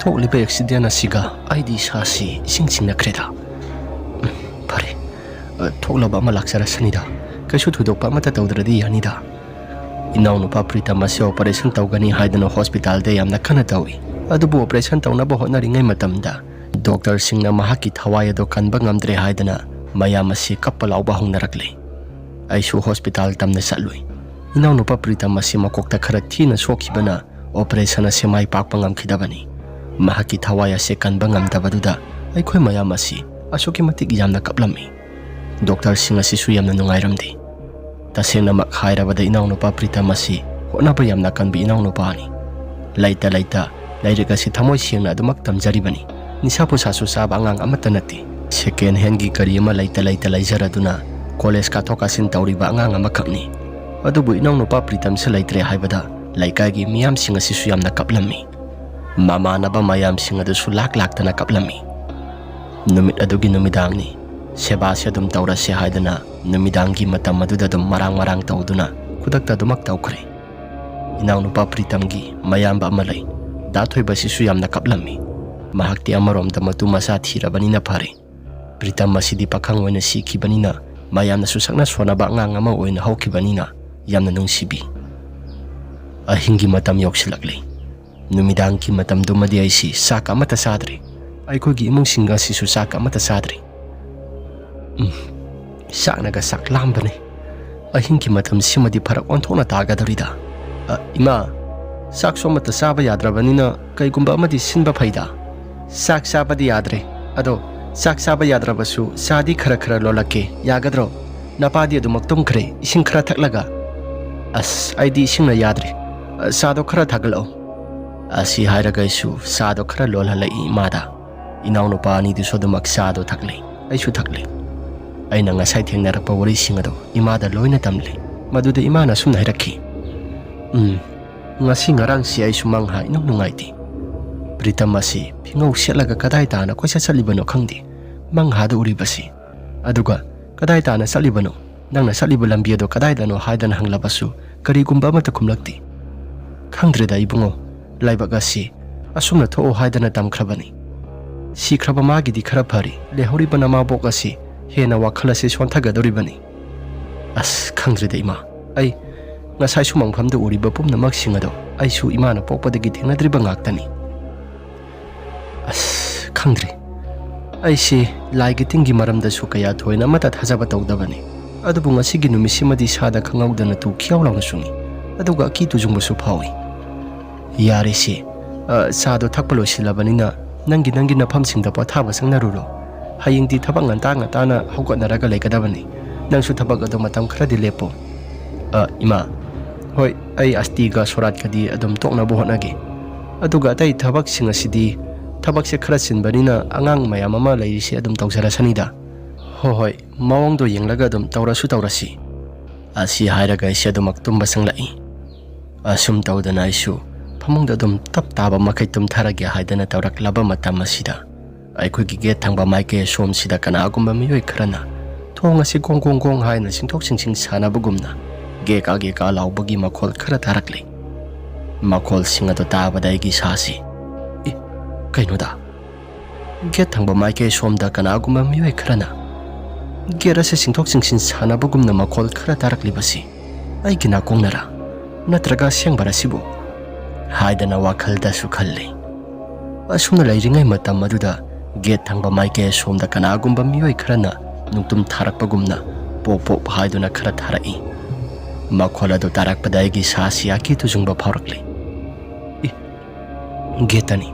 ꯊꯣꯛꯂꯤꯕ ꯑꯦꯛꯁꯤꯗꯦꯟ ꯑꯁꯤꯒ ꯑꯩꯗꯤ ꯏꯁꯥꯁꯤ ꯏꯁꯤꯡ ꯁꯤꯡꯅꯈ꯭ꯔꯦꯗ꯫ ꯎꯝ, ꯐꯔꯦ, ꯑ, ꯊꯣꯛꯂꯕ ꯑꯃ ꯂꯥꯛꯆꯔꯁꯅꯤꯗ꯫ ꯀꯩꯁꯨ ꯊꯣꯏꯗꯣꯛꯄ ꯑꯃꯠꯇ ꯇꯧꯗ꯭ꯔꯗꯤ ꯌꯥꯅꯤꯗ꯫ ꯏꯅꯥꯎꯅꯨꯄꯥ ꯄ꯭ꯔꯤꯇꯝ ꯑꯁꯤ ꯑꯣꯄꯔꯦꯁꯟ ꯇꯧꯒꯅꯤ ꯍꯥꯏꯗꯅ ꯍꯣꯁꯄꯤꯇꯥꯜꯗ ꯌꯥꯝꯅ ꯀꯟꯅ ꯇꯧꯏ꯫ ꯑꯗꯨꯕꯨ ꯑꯣꯄꯔꯦꯁꯟ ꯇꯧꯅꯕ ꯍꯣꯠꯅꯔꯤꯉꯩ ꯃꯇꯝꯗ ꯗꯣꯛꯇꯔꯁꯤꯡꯅ ꯃꯍꯥꯛꯀꯤ ꯊꯋꯥꯏ ꯑꯗꯨ ꯀꯟꯕ ꯉꯝꯗ꯭ꯔꯦ ꯍꯥꯏꯗꯅ ꯃꯌꯥꯝ ꯑꯁꯤ ꯀꯞꯄ ꯂꯥꯎꯕ ꯍꯧꯅꯔꯛꯂꯦ꯫ ꯑꯩꯁꯨ ꯍꯣꯁꯄꯤꯇꯥꯜ ꯇꯝꯅ ꯆꯠꯂꯨꯏ꯫ ꯏꯅꯥꯎꯅꯨꯄꯥ ꯄ꯭ꯔꯤꯇꯝ ꯑꯁꯤ ꯃꯀꯣꯛꯇ ꯈꯔ ꯊꯤꯅ ꯁꯣꯛꯈꯤꯕꯅ ꯑꯣꯄꯔꯦꯁꯟ ꯑꯁꯤ ꯃꯥꯏ ꯄꯥꯛꯄ ꯉꯝꯈꯤꯗꯕꯅꯤ꯫ ꯃꯍꯥꯛꯀꯤ ꯊꯋꯥꯏ ꯑꯁꯤ ꯀꯟꯕ ꯉꯝꯗꯕꯗꯨꯗ ꯑꯩꯈꯣꯏ ꯃꯌꯥꯝ ꯑꯁꯤ ꯑꯁꯨꯛꯀꯤ ꯃꯇꯤꯛ ꯌꯥꯝꯅ ꯀꯞꯂꯝꯃꯤ꯫ ꯗꯣꯛꯇꯔꯁꯤꯡ ꯑꯁꯤꯁꯨ ꯌꯥꯝꯅ ꯅꯨꯡꯉꯥꯏꯔꯝꯗꯦ꯫ ꯇꯁꯦꯡꯅꯃꯛ ꯍꯥꯏꯔꯕꯗ ꯏꯅꯥꯎꯅꯨꯄꯥ ꯄ꯭ꯔꯤꯇꯝ ꯑꯁꯤ ꯍꯣꯠꯅꯕ ꯌꯥꯝꯅ ꯀꯟꯕ ꯏꯅꯥꯎꯅꯨꯄꯥꯅꯤ꯫ ꯂꯩꯇ ꯂꯩꯇ ꯂꯥꯏꯔꯤꯛ ꯑꯁꯤ ꯊꯃꯣꯏ ꯁꯦꯡꯅ ꯑꯗꯨꯃꯛ ꯇꯝꯖꯔꯤꯕꯅꯤ꯫ ꯅꯤꯁꯥ ꯄꯨꯁꯥꯁꯨ ꯆꯥꯕ ꯑꯉꯥꯡ ꯑꯃꯠꯇ ꯅꯠꯇꯦ꯫ ꯁꯦꯀꯦꯟ ꯍꯦꯟꯒꯤ ꯒꯥꯔꯤ ꯑꯃ ꯂꯩꯇ ꯂꯩꯇ ꯂꯩꯖꯔꯗꯨꯅ ꯀꯣꯂꯦꯖ ꯀꯥꯊꯣꯛ ꯀꯥꯁꯤꯟ ꯇꯧꯔꯤꯕ ꯑꯉꯥꯡ ꯑꯃꯈꯛꯅꯤ꯫ ꯑꯗꯨꯕꯨ ꯏꯅꯥꯎꯅꯨꯄꯥ ꯄ꯭ꯔꯤꯇꯝꯁꯦ ꯂꯩꯇ꯭ꯔꯦ ꯍꯥꯏꯕꯗ ꯂꯩꯀꯥꯏꯒꯤ ꯃꯤꯌꯥꯝꯁꯤꯡ ꯑꯁꯤꯁꯨ ꯌꯥꯝꯅ ꯀꯞꯂꯝꯃꯤ꯫ ꯃꯃꯥꯟꯅꯕ ꯃꯌꯥꯝꯁꯤꯡ ꯑꯗꯨꯁꯨ ꯂꯥꯛ ꯂꯥꯛꯇꯅ ꯀꯞꯂꯝꯃꯤ꯫ ꯅꯨꯃꯤꯠ ꯑꯗꯨꯒꯤ ꯅꯨꯃꯤꯗꯥꯡꯅꯤ꯫ ꯁꯦꯕꯥꯁꯦ ꯑꯗꯨꯝ ꯇꯧꯔꯁꯦ ꯍꯥꯏꯗꯅ ꯅꯨꯃꯤꯗꯥꯡꯒꯤ ꯃꯇꯝ ꯑꯗꯨꯗ ꯑꯗꯨꯝ ꯃꯔꯥꯡ ꯃꯔꯥꯡ ꯇꯧꯗꯨꯅ ꯈꯨꯗꯛꯇ ꯑꯗꯨꯃꯛ ꯇꯧꯈ꯭ꯔꯦ꯫ ꯏꯅꯥꯎꯅꯨꯄꯥ ꯄ꯭ꯔꯤꯇꯝꯒꯤ ꯃꯌꯥꯝꯕ ꯑꯃ ꯂꯩ꯫ ꯗꯥ ꯊꯣꯏꯕꯁꯤꯁꯨ ꯌꯥꯝꯅ ꯀꯞꯂꯝꯃꯤ꯫ ꯃꯍꯥꯛꯇꯤ ꯑꯃꯔꯣꯝꯗ ꯃꯇꯨ ꯃꯆꯥ ꯊꯤꯔꯕꯅꯤꯅ ꯐꯔꯦ꯫ ꯄ꯭ꯔꯤꯇꯝ ꯑꯁꯤꯗꯤ ꯄꯥꯈꯪ ꯑꯣꯏꯅ ꯁꯤꯈꯤꯕꯅꯤꯅ ꯃꯌꯥꯝꯅꯁꯨ ꯁꯛꯅ ꯁꯣꯟꯅꯕ ꯑꯉꯥꯡ ꯑꯃ ꯑꯣꯏꯅ ꯍꯧꯈꯤꯕꯅꯤꯅ ꯌꯥꯝꯅ ꯅꯨꯡꯁꯤꯕꯤ꯫ ꯑꯍꯤꯡꯒꯤ ꯃꯇꯝ ꯌꯧꯁꯤꯜꯂꯛꯂꯦ꯫ ꯅꯨꯃꯤꯗꯥꯡꯒꯤ ꯃꯇꯝꯗꯨꯃꯗꯤ ꯑꯩꯁꯤ ꯆꯥꯛ ꯑꯃꯠꯇ ꯆꯥꯗ꯭ꯔꯤ꯫ ꯑꯩꯈꯣꯏꯒꯤ ꯏꯃꯨꯡꯁꯤꯡ ꯑꯁꯤꯁꯨ ꯆꯥꯛ ꯑꯃꯠꯇ ꯆꯥꯗ꯭ꯔꯤ꯫ ꯎꯝ, ꯆꯥꯛꯅꯒ ꯆꯥꯛ ꯂꯥꯝꯕꯅꯤ꯫ ꯑꯍꯤꯡꯒꯤ ꯃꯇꯝꯁꯤꯃꯗꯤ ꯐꯔꯛ ꯑꯣꯟꯊꯣꯛꯅ ꯇꯥꯒꯗꯧꯔꯤꯗ꯫ ꯑ, ꯏꯃꯥ, ꯆꯥꯛꯁꯨ ꯑꯃꯠꯇ ꯆꯥꯕ ꯌꯥꯗ꯭ꯔꯕꯅꯤꯅ ꯀꯩꯒꯨꯝꯕ ꯑꯃꯗꯤ ꯁꯤꯟꯕ ꯐꯩꯗ꯫ ꯆꯥꯛ ꯆꯥꯕꯗꯤ ꯌꯥꯗ꯭ꯔꯦ꯫ ꯑꯗꯣ ꯆꯥꯛ ꯆꯥꯕ ꯌꯥꯗ꯭ꯔꯕꯁꯨ ꯆꯥꯗꯤ ꯈꯔ ꯈꯔ ꯂꯣꯜꯂꯛꯀꯦ, ꯌꯥꯒꯗ꯭ꯔꯣ? ꯅꯄꯥꯗꯤ ꯑꯗꯨꯃꯛ ꯇꯨꯝꯈ꯭ꯔꯦ, ꯏꯁꯤꯡ ꯈꯔ ꯊꯛꯂꯒ꯫ ꯑꯁ, ꯑꯩꯗꯤ ꯏꯁꯤꯡꯅ ꯌꯥꯗ꯭ꯔꯦ꯫ ꯑ, ꯆꯥꯗꯣ ꯈꯔ ꯊꯥꯒꯠꯂꯛꯑꯣ꯫ ꯑꯁꯤ ꯍꯥꯏꯔꯒ ꯑꯩꯁꯨ ꯆꯥꯗꯣ ꯈꯔ ꯂꯣꯜꯍꯜꯂꯛꯏ ꯏꯃꯥꯗ꯫ ꯏꯅꯥꯎꯅꯨꯄꯥ ꯑꯅꯤꯗꯨꯁꯨ ꯑꯗꯨꯃꯛ ꯆꯥꯗꯣ ꯊꯛꯂꯦ, ꯑꯩꯁꯨ ꯊꯛꯂꯦ꯫ ꯑꯩꯅ ꯉꯁꯥꯏ ꯊꯦꯡꯅꯔꯛꯄ ꯋꯥꯔꯤꯁꯤꯡ ꯑꯗꯣ ꯏꯃꯥꯗ ꯂꯣꯏꯅ ꯇꯝꯂꯦ꯫ ꯃꯗꯨꯗ ꯏꯃꯥꯅ ꯑꯁꯨꯝꯅ ꯍꯥꯏꯔꯛꯈꯤ, "ꯎꯝ, ꯉꯁꯤ ꯉꯔꯥꯡꯁꯤ ꯑꯩꯁꯨ ꯃꯪꯍꯥ ꯏꯅꯨꯡ ꯅꯨꯡꯉꯥꯏꯇꯦ꯫ ꯄ꯭ꯔꯤꯇꯝ ꯑꯁꯤ ꯐꯤꯉꯧ ꯁꯦꯠꯂꯒ ꯀꯗꯥꯏ ꯇꯥꯅ ꯀꯣꯏꯆꯠ ꯆꯠꯂꯤꯕꯅꯣ ꯈꯪꯗꯦ꯫ ꯃꯪꯍꯥꯗ ꯎꯔꯤꯕꯁꯤ꯫ ꯑꯗꯨꯒ ꯀꯗꯥꯏ ꯇꯥꯅ ꯆꯠꯂꯤꯕꯅꯣ? ꯅꯪꯅ ꯆꯠꯂꯤꯕ ꯂꯝꯕꯤ ꯑꯗꯣ ꯀꯗꯥꯏꯗꯅꯣ?" ꯍꯥꯏꯗꯅ ꯍꯪꯂꯕꯁꯨ ꯀꯔꯤꯒꯨꯝꯕ ꯑꯃꯠꯇ ꯈꯨꯝꯂꯛꯇꯦ꯫ "ꯈꯪꯗ꯭ꯔꯦꯗ ꯏꯕꯨꯡꯉꯣ, ꯂꯥꯏꯕꯛ ꯑꯁꯤ ꯑꯁꯨꯝꯅ ꯊꯣꯛꯑꯣ ꯍꯥꯏꯗꯅ ꯇꯝꯈ꯭ꯔꯕꯅꯤ꯫ ꯁꯤꯈ꯭ꯔꯕ ꯃꯥꯒꯤꯗꯤ ꯈꯔ ꯐꯔꯤ, ꯂꯩꯍꯧꯔꯤꯕ ꯅꯃꯥꯕꯣꯛ ꯑꯁꯤ ꯍꯦꯟꯅ ꯋꯥꯈꯜ ꯑꯁꯤ ꯁꯣꯟꯊꯒꯗꯧꯔꯤꯕꯅꯤ꯫ ꯑꯁ, ꯈꯪꯗ꯭ꯔꯦꯗ ꯏꯃꯥ, ꯑꯩ ꯉꯁꯥꯏ ꯁꯨꯃꯥꯡꯐꯝꯗ ꯎꯔꯤꯕ ꯄꯨꯝꯅꯃꯛꯁꯤꯡ ꯑꯗꯣ ꯑꯩꯁꯨ ꯏꯃꯥꯅ ꯄꯣꯛꯄꯗꯒꯤ ꯊꯦꯡꯅꯗ꯭ꯔꯤꯕ ꯉꯥꯛꯇꯅꯤ꯫ ꯑꯁ, ꯈꯪꯗ꯭ꯔꯦ꯫ ꯑꯩꯁꯦ ꯂꯥꯏꯒꯤ ꯇꯤꯟꯒꯤ ꯃꯔꯝꯗꯁꯨ ꯀꯌꯥ ꯊꯣꯏꯅ ꯑꯃꯠꯇ ꯊꯥꯖꯕ ꯇꯧꯗꯕꯅꯤ꯫ ꯑꯗꯨꯕꯨ ꯉꯁꯤꯒꯤ ꯅꯨꯃꯤꯠꯁꯤꯃꯗꯤ ꯁꯥꯗ ꯈꯪꯍꯧꯗꯅ ꯇꯨ ꯈꯤꯌꯥꯎ ꯂꯥꯎꯅ ꯆꯨꯡꯏ꯫ ꯑꯗꯨꯒ ꯑꯀꯤ ꯇꯨꯖꯨꯡꯕꯁꯨ ꯐꯥꯎꯏ꯫ ꯌꯥꯔꯦꯁꯦ, ꯑ, ꯆꯥꯗꯣ ꯊꯛꯄ ꯂꯣꯏꯁꯤꯜꯂꯕꯅꯤꯅ ꯅꯪꯒꯤ, ꯅꯪꯒꯤ ꯅꯐꯝꯁꯤꯡꯗ ꯄꯣꯊꯥꯕ ꯆꯪꯅꯔꯨꯔꯣ꯫ ꯍꯌꯦꯡꯗꯤ ꯊꯕꯛ ꯉꯟꯇꯥ ꯉꯟꯇꯥꯅ ꯍꯧꯒꯠꯅꯔꯒ ꯂꯩꯒꯗꯕꯅꯤ꯫ ꯅꯪꯁꯨ ꯊꯕꯛ ꯑꯗꯣ ꯃꯇꯝ ꯈꯔꯗꯤ ꯂꯦꯞꯄꯣ꯫ ꯑ, ꯏꯃꯥ, ꯍꯣꯏ, ꯑꯩ ꯑꯁꯇꯤꯒ ꯁꯣꯔꯥꯠꯀꯗꯤ ꯑꯗꯨꯝ ꯇꯣꯛꯅꯕ ꯍꯣꯠꯅꯒꯦ꯫ ꯑꯗꯨꯒ ꯑꯇꯩ ꯊꯕꯛꯁꯤꯡ ꯑꯁꯤꯗꯤ, ꯊꯕꯛꯁꯦ ꯈꯔ ꯆꯤꯟꯕꯅꯤꯅ ꯑꯉꯥꯡ ꯃꯌꯥꯝ ꯑꯃ ꯂꯩꯔꯤꯁꯦ ꯑꯗꯨꯝ ꯇꯧꯖꯔꯁꯅꯤꯗ꯫ ꯍꯣꯏ, ꯍꯣꯏ, ꯃꯑꯣꯡꯗꯣ ꯌꯦꯡꯂꯒ ꯑꯗꯨꯝ ꯇꯧꯔꯁꯨ ꯇꯧꯔꯁꯤ꯫ ꯑꯁꯤ ꯍꯥꯏꯔꯒ ꯑꯩꯁꯦ ꯑꯗꯨꯃꯛ ꯇꯨꯝꯕ ꯆꯪꯂꯛꯏ꯫ ꯑꯁꯨꯝ ꯇꯧꯗꯅ ꯑꯩꯁꯨ ꯐꯃꯨꯡꯗ ꯑꯗꯨꯝ ꯇꯞ ꯇꯥꯕ ꯃꯈꯩ ꯇꯨꯝꯊꯔꯒꯦ ꯍꯥꯏꯗꯅ ꯇꯧꯔꯛꯂꯕ ꯃꯇꯝ ꯑꯁꯤꯗ ꯑꯩꯈꯣꯏꯒꯤ ꯒꯦꯠ ꯊꯪꯕ ꯃꯥꯏꯀꯩ ꯑꯁꯣꯝꯁꯤꯗ ꯀꯅꯥꯒꯨꯝꯕ ꯃꯤꯑꯣꯏ ꯈꯔꯅ ꯊꯣꯡ ꯑꯁꯤ ꯒꯣꯡ ꯒꯣꯡ ꯒꯣꯡ ꯍꯥꯏꯅ ꯆꯤꯡꯊꯣꯛ ꯆꯤꯡꯁꯤꯟ ꯁꯥꯟꯅꯕꯒꯨꯝꯅ ꯒꯦꯀꯥ ꯒꯦꯀꯥ ꯂꯥꯎꯕꯒꯤ ꯃꯈꯣꯜ ꯈꯔ ꯇꯥꯔꯛꯂꯤ꯫ ꯃꯈꯣꯜꯁꯤꯡ ꯑꯗꯨ ꯇꯥꯕꯗ ꯑꯩꯒꯤ ꯏꯁꯥꯁꯤ, "ꯏ, ꯀꯩꯅꯣꯗ?" ꯒꯦꯠ ꯊꯪꯕ ꯃꯥꯏꯀꯩ ꯁꯣꯝꯗ ꯀꯅꯥꯒꯨꯝꯕ ꯃꯤꯑꯣꯏ ꯈꯔꯅ ꯒꯦꯠ ꯑꯁꯤ ꯆꯤꯡꯊꯣꯛ ꯆꯤꯡꯁꯤꯟ ꯁꯥꯟꯅꯕꯒꯨꯝꯅ ꯃꯈꯣꯜ ꯈꯔ ꯇꯥꯔꯛꯂꯤꯕꯁꯤ ꯑꯩꯒꯤ ꯅꯥꯀꯣꯡꯅꯔꯥ, ꯅꯠꯇ꯭ꯔꯒ ꯑꯁꯦꯡꯕꯔ ꯑꯁꯤꯕꯨ? ꯍꯥꯏꯗꯅ ꯋꯥꯈꯜꯗꯁꯨ ꯈꯜꯂꯤ꯫ ꯑꯁꯨꯝꯅ ꯂꯩꯔꯤꯉꯩ ꯃꯇꯝ ꯑꯗꯨꯗ ꯒꯦꯠ ꯊꯪꯕ ꯃꯥꯏꯀꯩ ꯑꯁꯣꯝꯗ ꯀꯅꯥꯒꯨꯝꯕ ꯃꯤꯑꯣꯏ ꯈꯔꯅ ꯅꯨꯡꯇꯨꯝ ꯊꯥꯔꯛꯄꯒꯨꯝꯅ ꯄꯣꯞ ꯄꯣꯞ ꯍꯥꯏꯗꯨꯅ ꯈꯔ ꯊꯥꯔꯛꯏ꯫ ꯃꯈꯣꯜ ꯑꯗꯨ ꯇꯥꯔꯛꯄꯗ ꯑꯩꯒꯤ ꯁꯥꯁꯤ ꯑꯀꯤ ꯇꯨꯖꯨꯡꯕ ꯐꯥꯎꯔꯛꯂꯤ꯫ ꯏ, ꯒꯦꯠꯇꯅꯤ꯫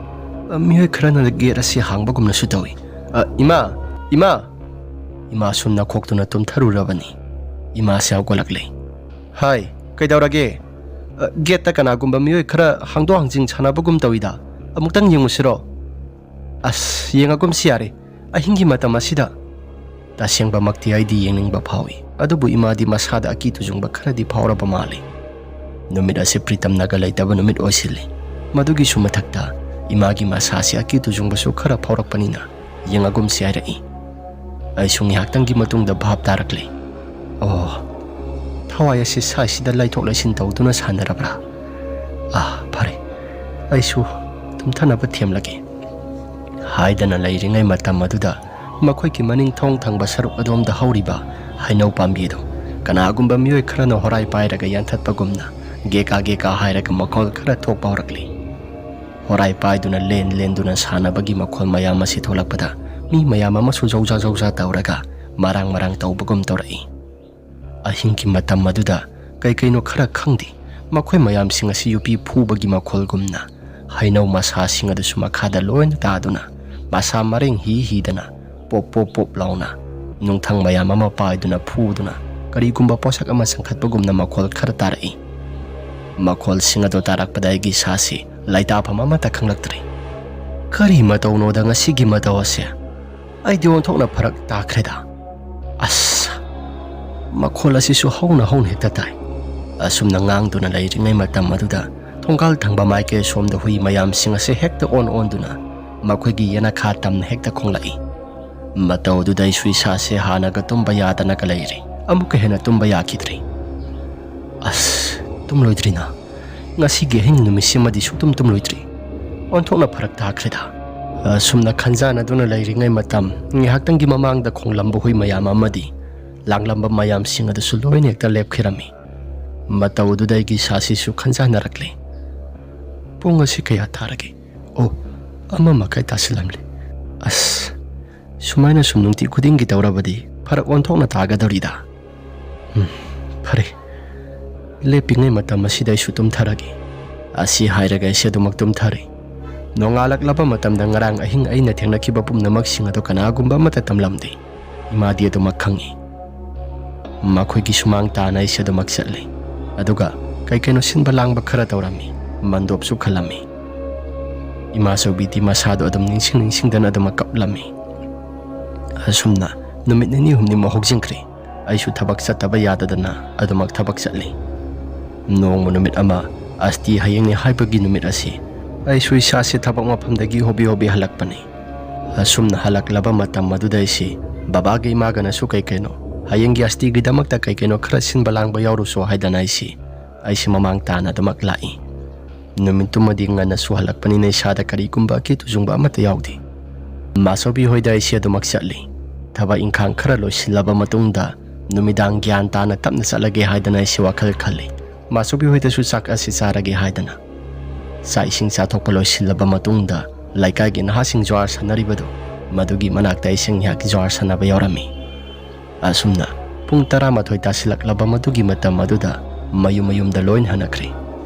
ꯃꯤꯑꯣꯏ ꯈꯔꯅ ꯒꯦꯠ ꯑꯁꯤ ꯍꯥꯡꯕꯒꯨꯝꯅꯁꯨ ꯇꯧꯏ꯫ "ꯑ, ꯏꯃꯥ! ꯏꯃꯥ!" ꯏꯃꯥꯁꯨ ꯅꯈꯣꯛꯇꯨꯅ ꯇꯨꯝꯊꯔꯨꯔꯕꯅꯤ꯫ ꯏꯃꯥꯁꯦ ꯍꯧꯒꯠꯂꯛꯂꯦ꯫ "ꯍꯥꯏ, ꯀꯩꯗꯧꯔꯒꯦ? "ꯑ, ꯒꯦꯠꯇ ꯀꯅꯥꯒꯨꯝꯕ ꯃꯤꯑꯣꯏ ꯈꯔ ꯍꯥꯡꯗꯣꯛ ꯍꯥꯡꯖꯤꯟ ꯁꯥꯟꯅꯕꯒꯨꯝ ꯇꯧꯏꯗ꯫ ꯑꯃꯨꯛꯇꯪ ꯌꯦꯡꯉꯨꯁꯤꯔꯣ?" "ꯑꯁ, ꯌꯦꯡꯉꯒꯨꯝꯁꯤ ꯌꯥꯔꯦ, ꯑꯍꯤꯡꯒꯤ ꯃꯇꯝ ꯑꯁꯤꯗ꯫" ꯇꯁꯦꯡꯕꯃꯛꯇꯤ ꯑꯩꯗꯤ ꯌꯦꯡꯅꯤꯡꯕ ꯐꯥꯎꯏ, ꯑꯗꯨꯕꯨ ꯏꯃꯥꯗꯤ ꯃꯁꯥꯗ ꯑꯀꯤ ꯇꯨꯖꯨꯡꯕ ꯈꯔꯗꯤ ꯐꯥꯎꯔꯕ ꯃꯥꯜꯂꯤ꯫ ꯅꯨꯃꯤꯠ ꯑꯁꯤ ꯄ꯭ꯔꯤꯇꯝꯅꯒ ꯂꯩꯇꯕ ꯅꯨꯃꯤꯠ ꯑꯣꯏꯁꯤꯜꯂꯤ꯫ ꯃꯗꯨꯒꯤꯁꯨ ꯃꯊꯛꯇ ꯏꯃꯥꯒꯤ ꯃꯁꯥꯁꯤ ꯑꯀꯤ ꯇꯨꯖꯨꯡꯕꯁꯨ ꯈꯔ ꯐꯥꯎꯔꯛꯄꯅꯤꯅ ꯌꯦꯡꯉꯒꯨꯝꯁꯤ ꯍꯥꯏꯔꯛꯏ꯫ ꯑꯩꯁꯨ ꯉꯥꯏꯍꯥꯛꯇꯪꯒꯤ ꯃꯇꯨꯡꯗ ꯚꯥꯞ ꯇꯥꯔꯛꯂꯦ꯫ "ꯑꯣ, ꯊꯋꯥꯏ ꯑꯁꯤ ꯁꯥꯏꯁꯤꯗ ꯂꯩꯊꯣꯛ ꯂꯩꯁꯤꯟ ꯇꯧꯗꯨꯅ ꯁꯥꯟꯅꯔꯕ꯭ꯔꯥ? ꯑꯥ, ꯐꯔꯦ, ꯑꯩꯁꯨ ꯇꯨꯝꯊꯅꯕ ꯊꯦꯝꯂꯒꯦ" ꯍꯥꯏꯗꯅ ꯂꯩꯔꯤꯉꯩ ꯃꯇꯝ ꯑꯗꯨꯗ ꯃꯈꯣꯏꯒꯤ ꯃꯅꯤꯡ ꯊꯣꯡ ꯊꯪꯕ ꯁꯔꯨꯛ ꯑꯗꯣꯝꯗ ꯍꯧꯔꯤꯕ ꯍꯩꯅꯧ ꯄꯥꯝꯕꯤ ꯑꯗꯨ ꯀꯅꯥꯒꯨꯝꯕ ꯃꯤꯑꯣꯏ ꯈꯔꯅ ꯍꯣꯔꯥꯏ ꯄꯥꯏꯔꯒ ꯌꯥꯟꯊꯠꯄꯒꯨꯝꯅ ꯒꯦꯀꯥ ꯒꯦꯀꯥ ꯍꯥꯏꯔꯒ ꯃꯈꯣꯜ ꯈꯔ ꯊꯣꯛꯄ ꯍꯧꯔꯛꯂꯤ꯫ ꯍꯣꯔꯥꯏ ꯄꯥꯏꯗꯨꯅ ꯂꯦꯟ ꯂꯦꯟꯗꯨꯅ ꯁꯥꯟꯅꯕꯒꯤ ꯃꯈꯣꯜ ꯃꯌꯥꯝ ꯑꯁꯤ ꯊꯣꯛꯂꯛꯄꯗ ꯃꯤ ꯃꯌꯥꯝ ꯑꯃꯁꯨ ꯖꯧꯖꯥ ꯖꯧꯖꯥ ꯇꯧꯔꯒ ꯃꯔꯥꯡ ꯃꯔꯥꯡ ꯇꯧꯕꯒꯨꯝ ꯇꯧꯔꯛꯏ꯫ ꯑꯍꯤꯡꯒꯤ ꯃꯇꯝ ꯑꯗꯨꯗ ꯀꯩ ꯀꯩꯅꯣ ꯈꯔ ꯈꯪꯗꯦ, ꯃꯈꯣꯏ ꯃꯌꯥꯝꯁꯤꯡ ꯑꯁꯤ ꯌꯨꯄꯤ ꯐꯨꯕꯒꯤ ꯃꯈꯣꯜꯒꯨꯝꯅ ꯍꯩꯅꯧ ꯃꯁꯥꯁꯤꯡ ꯑꯗꯨꯁꯨ ꯃꯈꯥꯗ ꯂꯣꯏꯅ ꯇꯥꯗꯨꯅ ꯃꯁꯥ ꯃꯔꯦꯡ ꯍꯤ ꯍꯤꯗꯅ ꯄꯣꯞ ꯄꯣꯞ ꯄꯣꯞ ꯂꯥꯎꯅ ꯅꯨꯡꯊꯪ ꯃꯌꯥꯝ ꯑꯃ ꯄꯥꯏꯗꯨꯅ ꯐꯨꯗꯨꯅ ꯀꯔꯤꯒꯨꯝꯕ ꯄꯣꯠꯁꯛ ꯑꯃ ꯆꯪꯈꯠꯄꯒꯨꯝꯅ ꯃꯈꯣꯜ ꯈꯔ ꯇꯥꯔꯛꯏ꯫ ꯃꯈꯣꯜꯁꯤꯡ ꯑꯗꯨ ꯇꯥꯔꯛꯄꯗ ꯑꯩꯒꯤ ꯏꯁꯥꯁꯤ ꯂꯩꯇꯥꯐꯝ ꯑꯃꯠꯇ ꯈꯪꯂꯛꯇ꯭ꯔꯦ꯫ ꯀꯔꯤ ꯃꯇꯧꯅꯣꯗ ꯉꯁꯤꯒꯤ ꯃꯇꯧ ꯑꯁꯦ? ꯑꯩꯗꯤ ꯑꯣꯟꯊꯣꯛꯅ ꯐꯔꯛ ꯇꯥꯈ꯭ꯔꯦꯗ꯫ ꯑꯁ! ꯃꯈꯣꯜ ꯑꯁꯤꯁꯨ ꯍꯧꯅ ꯍꯧꯅ ꯍꯦꯛꯇ ꯇꯥꯏ꯫ ꯑꯁꯨꯝꯅ ꯉꯥꯡꯗꯨꯅ ꯂꯩꯔꯤꯉꯩ ꯃꯇꯝ ꯑꯗꯨꯗ ꯊꯣꯡꯒꯥꯜ ꯊꯪꯕ ꯃꯥꯏꯀꯩ ꯑꯁꯣꯝꯗ ꯍꯨꯏ ꯃꯌꯥꯝꯁꯤꯡ ꯑꯁꯦ ꯍꯦꯛꯇ ꯑꯣꯟ ꯑꯣꯟꯗꯨꯅ ꯃꯈꯣꯏꯒꯤ ꯌꯦꯅꯈꯥ ꯇꯝꯅ ꯍꯦꯛꯇ ꯈꯣꯡꯂꯛꯏ꯫ ꯃꯇꯧ ꯑꯗꯨꯗ ꯑꯩꯁꯨ ꯏꯁꯥꯁꯦ ꯍꯥꯟꯅꯒ ꯇꯨꯝꯕ ꯌꯥꯗꯅꯒ ꯂꯩꯔꯤ꯫ ꯑꯃꯨꯛꯀ ꯍꯦꯟꯅ ꯇꯨꯝꯕ ꯌꯥꯈꯤꯗ꯭ꯔꯤ꯫ "ꯑꯁ, ꯇꯨꯝꯂꯣꯏꯗ꯭ꯔꯤꯅ? ꯉꯁꯤꯒꯤ ꯑꯍꯤꯡ ꯅꯨꯃꯤꯠꯁꯤꯃꯗꯤ ꯁꯨꯛꯇꯨꯝ ꯇꯨꯝꯂꯣꯏꯗ꯭ꯔꯤ꯫ ꯑꯣꯟꯊꯣꯛꯅ ꯐꯔꯛ ꯇꯥꯈ꯭ꯔꯦꯗ"꯫ ꯑꯁꯨꯝꯅ ꯈꯟꯖꯥꯟꯅꯗꯨꯅ ꯂꯩꯔꯤꯉꯩ ꯃꯇꯝ, ꯉꯥꯏꯍꯥꯛꯇꯪꯒꯤ ꯃꯃꯥꯡꯗ ꯈꯣꯡꯂꯝꯕ ꯍꯨꯏ ꯃꯌꯥꯝ ꯑꯃꯗꯤ ꯂꯥꯡꯂꯝꯕ ꯃꯌꯥꯝꯁꯤꯡ ꯑꯗꯨꯁꯨ ꯂꯣꯏꯅ ꯍꯦꯛꯇ ꯂꯦꯞꯈꯤꯔꯝꯃꯤ꯫ ꯃꯇꯧ ꯑꯗꯨꯗ ꯑꯩꯒꯤ ꯏꯁꯥꯁꯤꯁꯨ ꯈꯟꯖꯥꯟꯅꯔꯛꯂꯦ꯫ "ꯄꯨꯡ ꯑꯁꯤ ꯀꯌꯥ ꯇꯥꯔꯒꯦ? ꯑꯣ, ꯑꯃ ꯃꯈꯥꯏ ꯇꯥꯁꯤꯜꯂꯝꯂꯦ꯫ ꯑꯁ, ꯁꯨꯃꯥꯏꯅ ꯁꯨꯝ ꯅꯨꯡꯇꯤ ꯈꯨꯗꯤꯡꯒꯤ ꯇꯧꯔꯕꯗꯤ ꯐꯔꯛ ꯑꯣꯟꯊꯣꯛꯅ ꯇꯥꯒꯗꯧꯔꯤꯗ꯫ ꯎꯝ, ꯐꯔꯦ꯫ ꯂꯦꯞꯄꯤꯉꯩ ꯃꯇꯝ ꯑꯁꯤꯗ ꯑꯩꯁꯨ ꯇꯨꯝꯊꯔꯒꯦ"꯫ ꯑꯁꯤ ꯍꯥꯏꯔꯒ ꯑꯩꯁꯦ ꯑꯗꯨꯃꯛ ꯇꯨꯝꯊꯔꯦ꯫ ꯅꯣꯡꯉꯥꯜꯂꯛꯂꯕ ꯃꯇꯝꯗ ꯉꯔꯥꯡ ꯑꯍꯤꯡ ꯑꯩꯅ ꯊꯦꯡꯅꯈꯤꯕ ꯄꯨꯝꯅꯃꯛꯁꯤꯡ ꯑꯗꯨ ꯀꯅꯥꯒꯨꯝꯕ ꯑꯃꯠꯇ ꯇꯝꯂꯝꯗꯦ꯫ ꯏꯃꯥꯗꯤ ꯑꯗꯨꯃꯛ ꯈꯪꯏ꯫ ꯃꯈꯣꯏꯒꯤ ꯁꯨꯃꯥꯡ ꯇꯥꯅ ꯑꯩꯁꯦ ꯑꯗꯨꯃꯛ ꯆꯠꯂꯤ꯫ ꯑꯗꯨꯒ ꯀꯩ ꯀꯩꯅꯣ ꯁꯤꯟꯕ ꯂꯥꯡꯕ ꯈꯔ ꯇꯧꯔꯝꯃꯤ꯫ ꯃꯟꯗꯣꯞꯁꯨ ꯈꯜꯂꯝꯃꯤ꯫ ꯏꯃꯥꯆꯧꯕꯤꯗꯤ ꯃꯁꯥꯗꯣ ꯑꯗꯨꯝ ꯅꯤꯡꯁꯤꯡ ꯅꯤꯡꯁꯤꯡꯗꯅ ꯑꯗꯨꯃꯛ ꯀꯞꯂꯝꯃꯤ꯫ ꯑꯁꯨꯝꯅ ꯅꯨꯃꯤꯠ ꯅꯤꯅꯤ ꯍꯨꯝꯅꯤꯃꯨꯛ ꯍꯧꯖꯤꯟꯈ꯭ꯔꯦ꯫ ꯑꯩꯁꯨ ꯊꯕꯛ ꯆꯠꯇꯕ ꯌꯥꯗꯗꯅ ꯑꯗꯨꯃꯛ ꯊꯕꯛ ꯆꯠꯂꯤ꯫ ꯅꯣꯡꯃ ꯅꯨꯃꯤꯠ ꯑꯃ, ꯑꯁꯇꯤ ꯍꯌꯦꯡꯅꯤ ꯍꯥꯏꯕꯒꯤ ꯅꯨꯃꯤꯠ ꯑꯁꯤ, ꯑꯩꯁꯨ ꯏꯁꯥꯁꯦ ꯊꯕꯛ ꯃꯐꯝꯗꯒꯤ ꯍꯣꯕꯤ ꯍꯣꯕꯤ ꯍꯜꯂꯛꯄꯅꯤ꯫ ꯑꯁꯨꯝꯅ ꯍꯜꯂꯛꯂꯕ ꯃꯇꯝ ꯑꯗꯨꯗ ꯑꯩꯁꯤ ꯕꯕꯥꯒ ꯏꯃꯥꯒꯅꯁꯨ ꯀꯩ ꯀꯩꯅꯣ, ꯍꯌꯦꯡꯒꯤ ꯑꯁꯇꯤꯒꯤꯗꯃꯛꯇ ꯀꯩ ꯀꯩꯅꯣ ꯈꯔ ꯁꯤꯟꯕ ꯂꯥꯡꯕ ꯌꯥꯎꯔꯨꯁꯣ ꯍꯥꯏꯗꯅ ꯑꯩꯁꯤ, ꯑꯩꯁꯤ ꯃꯃꯥꯡ ꯇꯥꯅ ꯑꯗꯨꯃꯛ ꯂꯥꯛꯏ꯫ ꯅꯨꯃꯤꯠꯇꯨꯃꯗꯤ ꯉꯟꯅꯁꯨ ꯍꯜꯂꯛꯄꯅꯤꯅ ꯏꯁꯥꯗ ꯀꯔꯤꯒꯨꯝꯕ ꯑꯀꯤ ꯇꯨꯖꯨꯡꯕ ꯑꯃꯠꯇ ꯌꯥꯎꯗꯦ꯫ ꯃꯥꯆꯧꯕꯤ ꯍꯣꯏꯗ ꯑꯩꯁꯤ ꯑꯗꯨꯃꯛ ꯆꯠꯂꯤ꯫ ꯊꯕꯛ ꯏꯪꯈꯥꯡ ꯈꯔ ꯂꯣꯏꯁꯤꯜꯂꯕ ꯃꯇꯨꯡꯗ ꯅꯨꯃꯤꯗꯥꯡ ꯒ꯭ꯌꯥꯟ ꯇꯥꯅ ꯇꯞꯅ ꯆꯠꯂꯒꯦ ꯍꯥꯏꯗꯅ ꯑꯩꯁꯤ ꯋꯥꯈꯜ ꯈꯜꯂꯤ꯫ ꯃꯥꯆꯧꯕꯤ ꯍꯣꯏꯗꯁꯨ ꯆꯥꯛ ꯑꯁꯤ ꯆꯥꯔꯒꯦ ꯍꯥꯏꯗꯅ꯫ ꯆꯥꯛ ꯏꯁꯤꯡ ꯆꯥꯊꯣꯛꯄ ꯂꯣꯏꯁꯤꯜꯂꯕ ꯃꯇꯨꯡꯗ ꯂꯩꯀꯥꯏꯒꯤ ꯅꯍꯥꯁꯤꯡ ꯖ꯭ꯋꯥꯔ ꯁꯥꯟꯅꯔꯤꯕꯗꯨ, ꯃꯗꯨꯒꯤ ꯃꯅꯥꯛꯇ ꯑꯩꯁꯤ ꯉꯥꯏꯍꯥꯛ ꯖ꯭ꯋꯥꯔ ꯁꯥꯟꯅꯕ ꯌꯥꯎꯔꯝꯃꯤ꯫ ꯑꯁꯨꯝꯅ ꯄꯨꯡ ꯇꯔꯥꯃꯥꯊꯣꯏ ꯇꯥꯁꯤꯜꯂꯛꯂꯕ ꯃꯗꯨꯒꯤ ꯃꯇꯝ ꯑꯗꯨꯗ ꯃꯌꯨꯝ ꯃꯌꯨꯝꯗ ꯂꯣꯏꯅ ꯍꯟꯅꯈ꯭ꯔꯦ꯫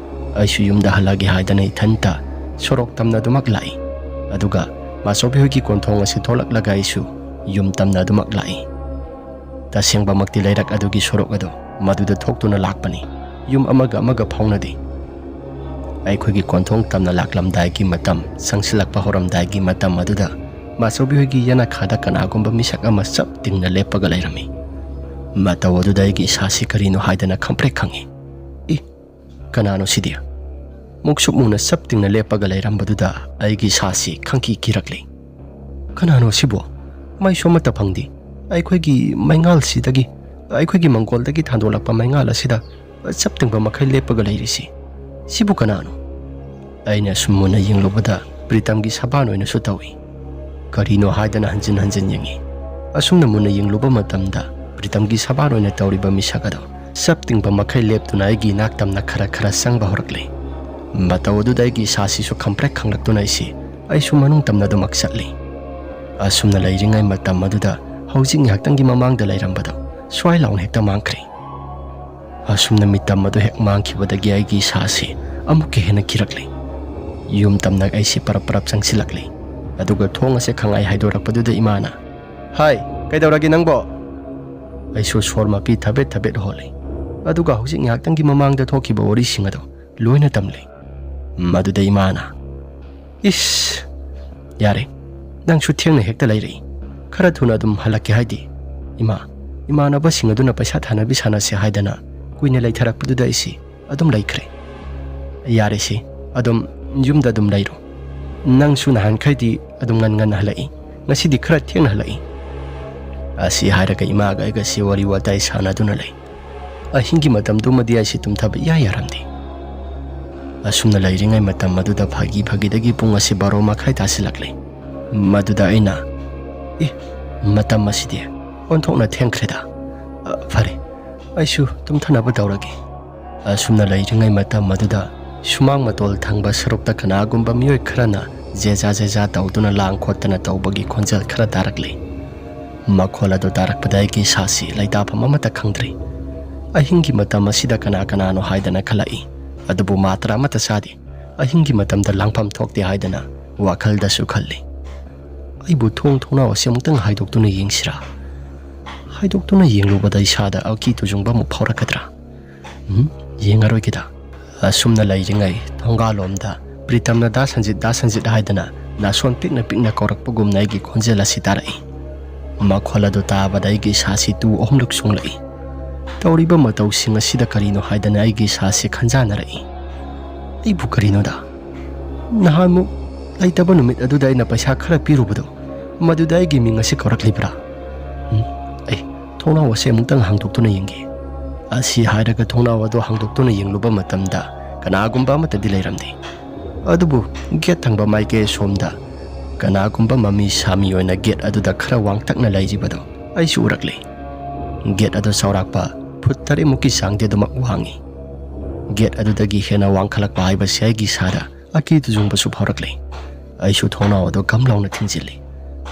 ꯑꯩꯁꯨ ꯌꯨꯝꯗ ꯍꯜꯂꯒꯦ ꯍꯥꯏꯗꯅ ꯏꯊꯟꯇ ꯁꯣꯔꯣꯛ ꯇꯝꯅ ꯑꯗꯨꯃꯛ ꯂꯥꯛꯏ꯫ ꯑꯗꯨꯒ ꯃꯥꯆꯧꯕꯤ ꯍꯣꯏꯒꯤ ꯀꯣꯟꯊꯣꯡ ꯑꯁꯤ ꯊꯣꯛꯂꯛꯂꯒ ꯑꯩꯁꯨ ꯌꯨꯝ ꯇꯝꯅ ꯑꯗꯨꯃꯛ ꯂꯥꯛꯏ꯫ ꯇꯁꯦꯡꯕꯃꯛꯇꯤ ꯂꯩꯔꯛ ꯑꯗꯨꯒꯤ ꯁꯣꯔꯣꯛ ꯑꯗꯨ ꯃꯗꯨꯗ ꯊꯣꯛꯇꯨꯅ ꯂꯥꯛꯄꯅꯤ꯫ ꯌꯨꯝ ꯑꯃꯒ ꯑꯃꯒ ꯐꯥꯎꯅꯗꯦ꯫ ꯑꯩꯈꯣꯏꯒꯤ ꯀꯣꯟꯊꯣꯡ ꯇꯝꯅ ꯂꯥꯛꯂꯝꯗꯥꯏꯒꯤ ꯃꯇꯝ, ꯆꯪꯁꯤꯜꯂꯛꯄ ꯍꯧꯔꯝꯗꯥꯏꯒꯤ ꯃꯇꯝ ꯑꯗꯨꯗ ꯃꯥꯆꯧꯕꯤ ꯍꯣꯏꯒꯤ ꯌꯦꯅꯈꯥꯗ ꯀꯅꯥꯒꯨꯝꯕ ꯃꯤꯁꯛ ꯑꯃ ꯆꯞ ꯇꯤꯡꯅ ꯂꯦꯞꯄꯒ ꯂꯩꯔꯝꯃꯤ꯫ ꯃꯇꯧ ꯑꯗꯨꯗ ꯑꯩꯒꯤ ꯏꯁꯥꯁꯤ ꯀꯔꯤꯅꯣ ꯍꯥꯏꯗꯅ ꯈꯪꯄ꯭ꯔꯦꯛ ꯈꯪꯉꯤ꯫ "ꯏ, ꯀꯅꯥꯅꯣ ꯁꯤꯗꯤ?" ꯃꯨꯛꯁꯨꯛ ꯃꯨꯅ ꯆꯞ ꯇꯤꯡꯅ ꯂꯦꯞꯄꯒ ꯂꯩꯔꯝꯕꯗꯨꯗ ꯑꯩꯒꯤ ꯏꯁꯥꯁꯤ ꯈꯪꯀꯤ ꯀꯤꯔꯛꯂꯤ꯫ "ꯀꯅꯥꯅꯣ ꯁꯤꯕꯣ? ꯃꯩꯁꯨ ꯑꯃꯠꯇ ꯐꯪꯗꯦ꯫ ꯑꯩꯈꯣꯏꯒꯤ ꯃꯩꯉꯥꯜꯁꯤꯗꯒꯤ, ꯑꯩꯈꯣꯏꯒꯤ ꯃꯪꯒꯣꯜꯗꯒꯤ ꯊꯥꯟꯗꯣꯛꯂꯛꯄ ꯃꯩꯉꯥꯜ ꯑꯁꯤꯗ ꯆꯞ ꯇꯤꯡꯕ ꯃꯈꯩ ꯂꯦꯞꯄꯒ ꯂꯩꯔꯤꯁꯤ꯫ ꯁꯤꯕꯨ ꯀꯅꯥꯅꯣ?" ꯑꯩꯅ ꯁꯨꯝ ꯃꯨꯟꯅ ꯌꯦꯡꯂꯨꯕꯗ ꯄ꯭ꯔꯤꯇꯝꯒꯤ ꯁꯕꯥꯟ ꯑꯣꯏꯅꯁꯨ ꯇꯧꯏ꯫ ꯀꯔꯤꯅꯣ ꯍꯥꯏꯗꯅ ꯍꯟꯖꯤꯟ ꯍꯟꯖꯤꯟ ꯌꯦꯡꯏ꯫ ꯑꯁꯨꯝꯅ ꯃꯨꯟꯅ ꯌꯦꯡꯂꯨꯕ ꯃꯇꯝꯗ ꯄ꯭ꯔꯤꯇꯝꯒꯤ ꯁꯕꯥꯟ ꯑꯣꯏꯅ ꯇꯧꯔꯤꯕ ꯃꯤꯁꯛ ꯑꯗꯣ ꯆꯞ ꯇꯤꯡꯕ ꯃꯈꯩ ꯂꯦꯞꯇꯨꯅ ꯑꯩꯒꯤ ꯏꯅꯥꯛ ꯇꯝꯅ ꯈꯔ ꯈꯔ ꯆꯪꯕ ꯍꯧꯔꯛꯂꯦ꯫ ꯃꯇꯧ ꯑꯗꯨꯗ ꯑꯩꯒꯤ ꯏꯁꯥꯁꯤꯁꯨ ꯈꯪꯄ꯭ꯔꯦꯛ ꯈꯪꯂꯛꯇꯨꯅ ꯑꯩꯁꯤ, ꯑꯩꯁꯨ ꯃꯅꯨꯡ ꯇꯝꯅ ꯑꯗꯨꯃꯛ ꯆꯠꯂꯤ꯫ ꯑꯁꯨꯝꯅ ꯂꯩꯔꯤꯉꯩ ꯃꯇꯝ ꯑꯗꯨꯗ ꯍꯧꯖꯤꯛ ꯉꯥꯏꯍꯥꯛꯇꯪꯒꯤ ꯃꯃꯥꯡꯗ ꯂꯩꯔꯝꯕꯗꯣ ꯁ꯭ꯋꯥꯏ ꯂꯥꯎꯅ ꯍꯦꯛꯇ ꯃꯥꯡꯈ꯭ꯔꯦ꯫ ꯑꯁꯨꯝꯅ ꯃꯤꯇꯝ ꯑꯗꯨ ꯍꯦꯛ ꯃꯥꯡꯈꯤꯕꯗꯒꯤ ꯑꯩꯒꯤ ꯏꯁꯥꯁꯤ ꯑꯃꯨꯛꯀ ꯍꯦꯟꯅ ꯀꯤꯔꯛꯂꯦ꯫ ꯌꯨꯝ ꯇꯝꯅ ꯑꯩꯁꯤ ꯄꯔꯞ ꯄꯔꯞ ꯆꯪꯁꯤꯜꯂꯛꯂꯦ꯫ ꯑꯗꯨꯒ ꯊꯣꯡ ꯑꯁꯦ ꯈꯪꯍꯥꯏ ꯍꯥꯏꯗꯣꯔꯛꯄꯗꯨꯗ ꯏꯃꯥꯅ, "ꯍꯥꯏ, ꯀꯩꯗꯧꯔꯒꯦ ꯅꯪꯕꯣ?" ꯑꯩꯁꯨ ꯁꯣꯔ ꯃꯄꯤ ꯊꯕꯦꯠ ꯊꯕꯦꯠ ꯍꯣꯜꯂꯤ꯫ ꯑꯗꯨꯒ ꯍꯧꯖꯤꯛ ꯉꯥꯏꯍꯥꯛꯇꯪꯒꯤ ꯃꯃꯥꯡꯗ ꯊꯣꯛꯈꯤꯕ ꯋꯥꯔꯤꯁꯤꯡ ꯑꯗꯣ ꯂꯣꯏꯅ ꯇꯝꯂꯤ꯫ ꯃꯗꯨꯗ ꯏꯃꯥꯅ, "ꯏꯁ, ꯌꯥꯔꯦ, ꯅꯪꯁꯨ ꯊꯦꯡꯅ ꯍꯦꯛꯇ ꯂꯩꯔꯛꯏ꯫ ꯈꯔ ꯊꯨꯅ ꯑꯗꯨꯝ ꯍꯜꯂꯛꯀꯦ ꯍꯥꯏꯗꯤ꯫ ꯏꯃꯥ, ꯏꯃꯥꯟꯅꯕꯁꯤꯡ ꯑꯗꯨꯅ ꯄꯩꯁꯥ ꯊꯥꯅꯕꯤ ꯁꯥꯟꯅꯁꯦ ꯍꯥꯏꯗꯅ ꯀꯨꯏꯅ ꯂꯩꯊꯔꯛꯄꯗꯨꯗ ꯑꯩꯁꯤ ꯑꯗꯨꯝ ꯂꯩꯈ꯭ꯔꯦ꯫ ꯌꯥꯔꯦꯁꯦ, ꯑꯗꯨꯝ ꯌꯨꯝꯗ ꯑꯗꯨꯝ ꯂꯩꯔꯣ꯫ ꯅꯪꯁꯨ ꯅꯍꯥꯟꯈꯩꯗꯤ ꯑꯗꯨꯝ ꯉꯟ ꯉꯟꯅ ꯍꯜꯂꯛꯏ, ꯉꯁꯤꯗꯤ ꯈꯔ ꯊꯦꯡꯅ ꯍꯜꯂꯛꯏ"꯫ ꯑꯁꯤ ꯍꯥꯏꯔꯒ ꯏꯃꯥꯒ ꯑꯩꯒꯁꯤ ꯋꯥꯔꯤ ꯋꯥꯇꯥꯏ ꯁꯥꯟꯅꯗꯨꯅ ꯂꯩ꯫ ꯑꯍꯤꯡꯒꯤ ꯃꯇꯝꯗꯨꯃꯗꯤ ꯑꯩꯁꯤ ꯇꯨꯝꯊꯕ ꯏꯌꯥ ꯌꯥꯔꯝꯗꯦ꯫ ꯑꯁꯨꯝꯅ ꯂꯩꯔꯤꯉꯩ ꯃꯇꯝ ꯑꯗꯨꯗ ꯐꯥꯒꯤ ꯐꯥꯒꯤꯗꯒꯤ ꯄꯨꯡ ꯑꯁꯤ ꯕꯥꯔꯣ ꯃꯈꯥꯏ ꯇꯥꯁꯤꯜꯂꯛꯂꯦ꯫ ꯃꯗꯨꯗ ꯑꯩꯅ, "ꯑꯦ, ꯃꯇꯝ ꯑꯁꯤꯗꯤ ꯑꯣꯟꯊꯣꯛꯅ ꯊꯦꯡꯈ꯭ꯔꯦꯗ꯫ ꯑ, ꯐꯔꯦ, ꯑꯩꯁꯨ ꯇꯨꯝꯊꯅꯕ ꯇꯧꯔꯒꯦ"꯫ ꯑꯁꯨꯝꯅ ꯂꯩꯔꯤꯉꯩ ꯃꯇꯝ ꯑꯗꯨꯗ ꯁꯨꯃꯥꯡ ꯃꯇꯣꯜ ꯊꯪꯕ ꯁꯔꯨꯛꯇ ꯀꯅꯥꯒꯨꯝꯕ ꯃꯤꯑꯣꯏ ꯈꯔꯅ ꯖꯦꯖꯥ ꯖꯦꯖꯥ ꯇꯧꯗꯨꯅ ꯂꯥꯡ ꯈꯣꯠꯇꯅ ꯇꯧꯕꯒꯤ ꯈꯣꯟꯖꯦꯜ ꯈꯔ ꯇꯥꯔꯛꯂꯦ꯫ ꯃꯈꯣꯜ ꯑꯗꯨ ꯇꯥꯔꯛꯄꯗ ꯑꯩꯒꯤ ꯏꯁꯥꯁꯤ ꯂꯩꯇꯥꯐꯝ ꯑꯃꯠꯇ ꯈꯪꯗ꯭ꯔꯦ꯫ ꯑꯍꯤꯡꯒꯤ ꯃꯇꯝ ꯑꯁꯤꯗ ꯀꯅꯥ ꯀꯅꯥꯅꯣ ꯍꯥꯏꯗꯅ ꯈꯜꯂꯛꯏ꯫ ꯑꯗꯨꯕꯨ ꯃꯥꯇ꯭ꯔ ꯑꯃꯠꯇ ꯆꯥꯗꯦ꯫ ꯑꯍꯤꯡꯒꯤ ꯃꯇꯝꯗ ꯂꯥꯡꯐꯝ ꯊꯣꯛꯇꯦ ꯍꯥꯏꯗꯅ ꯋꯥꯈꯜꯗꯁꯨ ꯈꯜꯂꯤ꯫ ꯑꯩꯕꯨ ꯊꯣꯡ ꯊꯣꯡꯅꯥꯎ ꯑꯁꯤ ꯑꯃꯨꯛꯇꯪ ꯍꯥꯏꯗꯣꯛꯇꯨꯅ ꯌꯦꯡꯁꯤꯔꯥ? ꯍꯥꯏꯗꯣꯛꯇꯨꯅ ꯌꯦꯡꯂꯨꯕꯗ ꯏꯁꯥꯗ ꯑꯀꯤ ꯇꯨꯖꯨꯡꯕ ꯑꯃꯨꯛ ꯐꯥꯎꯔꯛꯀꯗ꯭ꯔꯥ? ꯎꯝ, ꯌꯦꯡꯉꯔꯣꯏꯒꯦꯗ꯫ ꯑꯁꯨꯝꯅ ꯂꯩꯔꯤꯉꯩ ꯊꯣꯡꯒꯥꯜꯂꯣꯝꯗ ꯄ꯭ꯔꯤꯇꯝꯅ "ꯗꯥ ꯁꯟꯖꯤꯠ, ꯗꯥ ꯁꯟꯖꯤꯠ" ꯍꯥꯏꯗꯅ ꯅꯥꯁꯣꯟ ꯄꯤꯛꯅ ꯄꯤꯛꯅ ꯀꯧꯔꯛꯄꯒꯨꯝꯅ ꯑꯩꯒꯤ ꯈꯣꯟꯖꯦꯜ ꯑꯁꯤ ꯇꯥꯔꯛꯏ꯫ ꯃꯈꯣꯜ ꯑꯗꯨ ꯇꯥꯕꯗ ꯑꯩꯒꯤ ꯏꯁꯥꯁꯤ ꯇꯨ ꯑꯍꯨꯝꯂꯛ ꯆꯣꯡꯂꯛꯏ꯫ ꯇꯧꯔꯤꯕ ꯃꯇꯧꯁꯤꯡ ꯑꯁꯤꯗ ꯀꯔꯤꯅꯣ ꯍꯥꯏꯗꯅ ꯑꯩꯒꯤ ꯏꯁꯥꯁꯤ ꯈꯟꯖꯥꯟꯅꯔꯛꯏ꯫ "ꯑꯩꯕꯨ ꯀꯔꯤꯅꯣꯗ? ꯅꯍꯥꯟꯃꯨꯛ ꯂꯩꯇꯕ ꯅꯨꯃꯤꯠ ꯑꯗꯨꯗ ꯑꯩꯅ ꯄꯩꯁꯥ ꯈꯔ ꯄꯤꯔꯨꯕꯗꯣ, ꯃꯗꯨꯗ ꯑꯩꯒꯤ ꯃꯤꯡ ꯑꯁꯤ ꯀꯧꯔꯛꯂꯤꯕ꯭ꯔꯥ? ꯎꯝ, ꯑꯩ ꯊꯣꯡꯅꯥꯎ ꯑꯁꯤ ꯑꯃꯨꯛꯇꯪ ꯍꯥꯡꯗꯣꯛꯇꯨꯅ ꯌꯦꯡꯒꯦ"꯫ ꯑꯁꯤ ꯍꯥꯏꯔꯒ ꯊꯣꯡꯅꯥꯎ ꯑꯗꯨ ꯍꯥꯡꯗꯣꯛꯇꯨꯅ ꯌꯦꯡꯂꯨꯕ ꯃꯇꯝꯗ ꯀꯅꯥꯒꯨꯝꯕ ꯑꯃꯠꯇꯗꯤ ꯂꯩꯔꯝꯗꯦ꯫ ꯑꯗꯨꯕꯨ ꯒꯦꯠ ꯊꯪꯕ ꯃꯥꯏꯀꯩ ꯑꯁꯣꯝꯗ ꯀꯅꯥꯒꯨꯝꯕ ꯃꯃꯤ ꯁꯥꯃꯤ ꯑꯣꯏꯅ ꯒꯦꯠ ꯑꯗꯨꯗ ꯈꯔ ꯋꯥꯡꯇꯛꯅ ꯂꯩꯔꯤꯕꯗꯨ ꯑꯩꯁꯨ ꯎꯔꯛꯂꯦ꯫ ꯒꯦꯠ ꯑꯗꯨ ꯆꯥꯎꯔꯥꯛꯄ ꯐꯨꯠ ꯇꯔꯦꯠꯃꯨꯛꯀꯤ ꯆꯥꯡꯗꯤ ꯑꯗꯨꯃꯛ ꯋꯥꯡꯏ꯫ ꯒꯦꯠ ꯑꯗꯨꯗꯒꯤ ꯍꯦꯟꯅ ꯋꯥꯡꯈꯠꯂꯛꯄ ꯍꯥꯏꯕꯁꯤ ꯑꯩꯒꯤ ꯏꯁꯥꯗ ꯑꯀꯤ ꯇꯨꯖꯨꯡꯕꯁꯨ ꯐꯥꯎꯔꯛꯂꯦ꯫ ꯑꯩꯁꯨ ꯊꯣꯡꯅꯥꯎ ꯑꯗꯨ ꯒꯝ ꯂꯥꯎꯅ ꯊꯤꯡꯖꯤꯜꯂꯤ꯫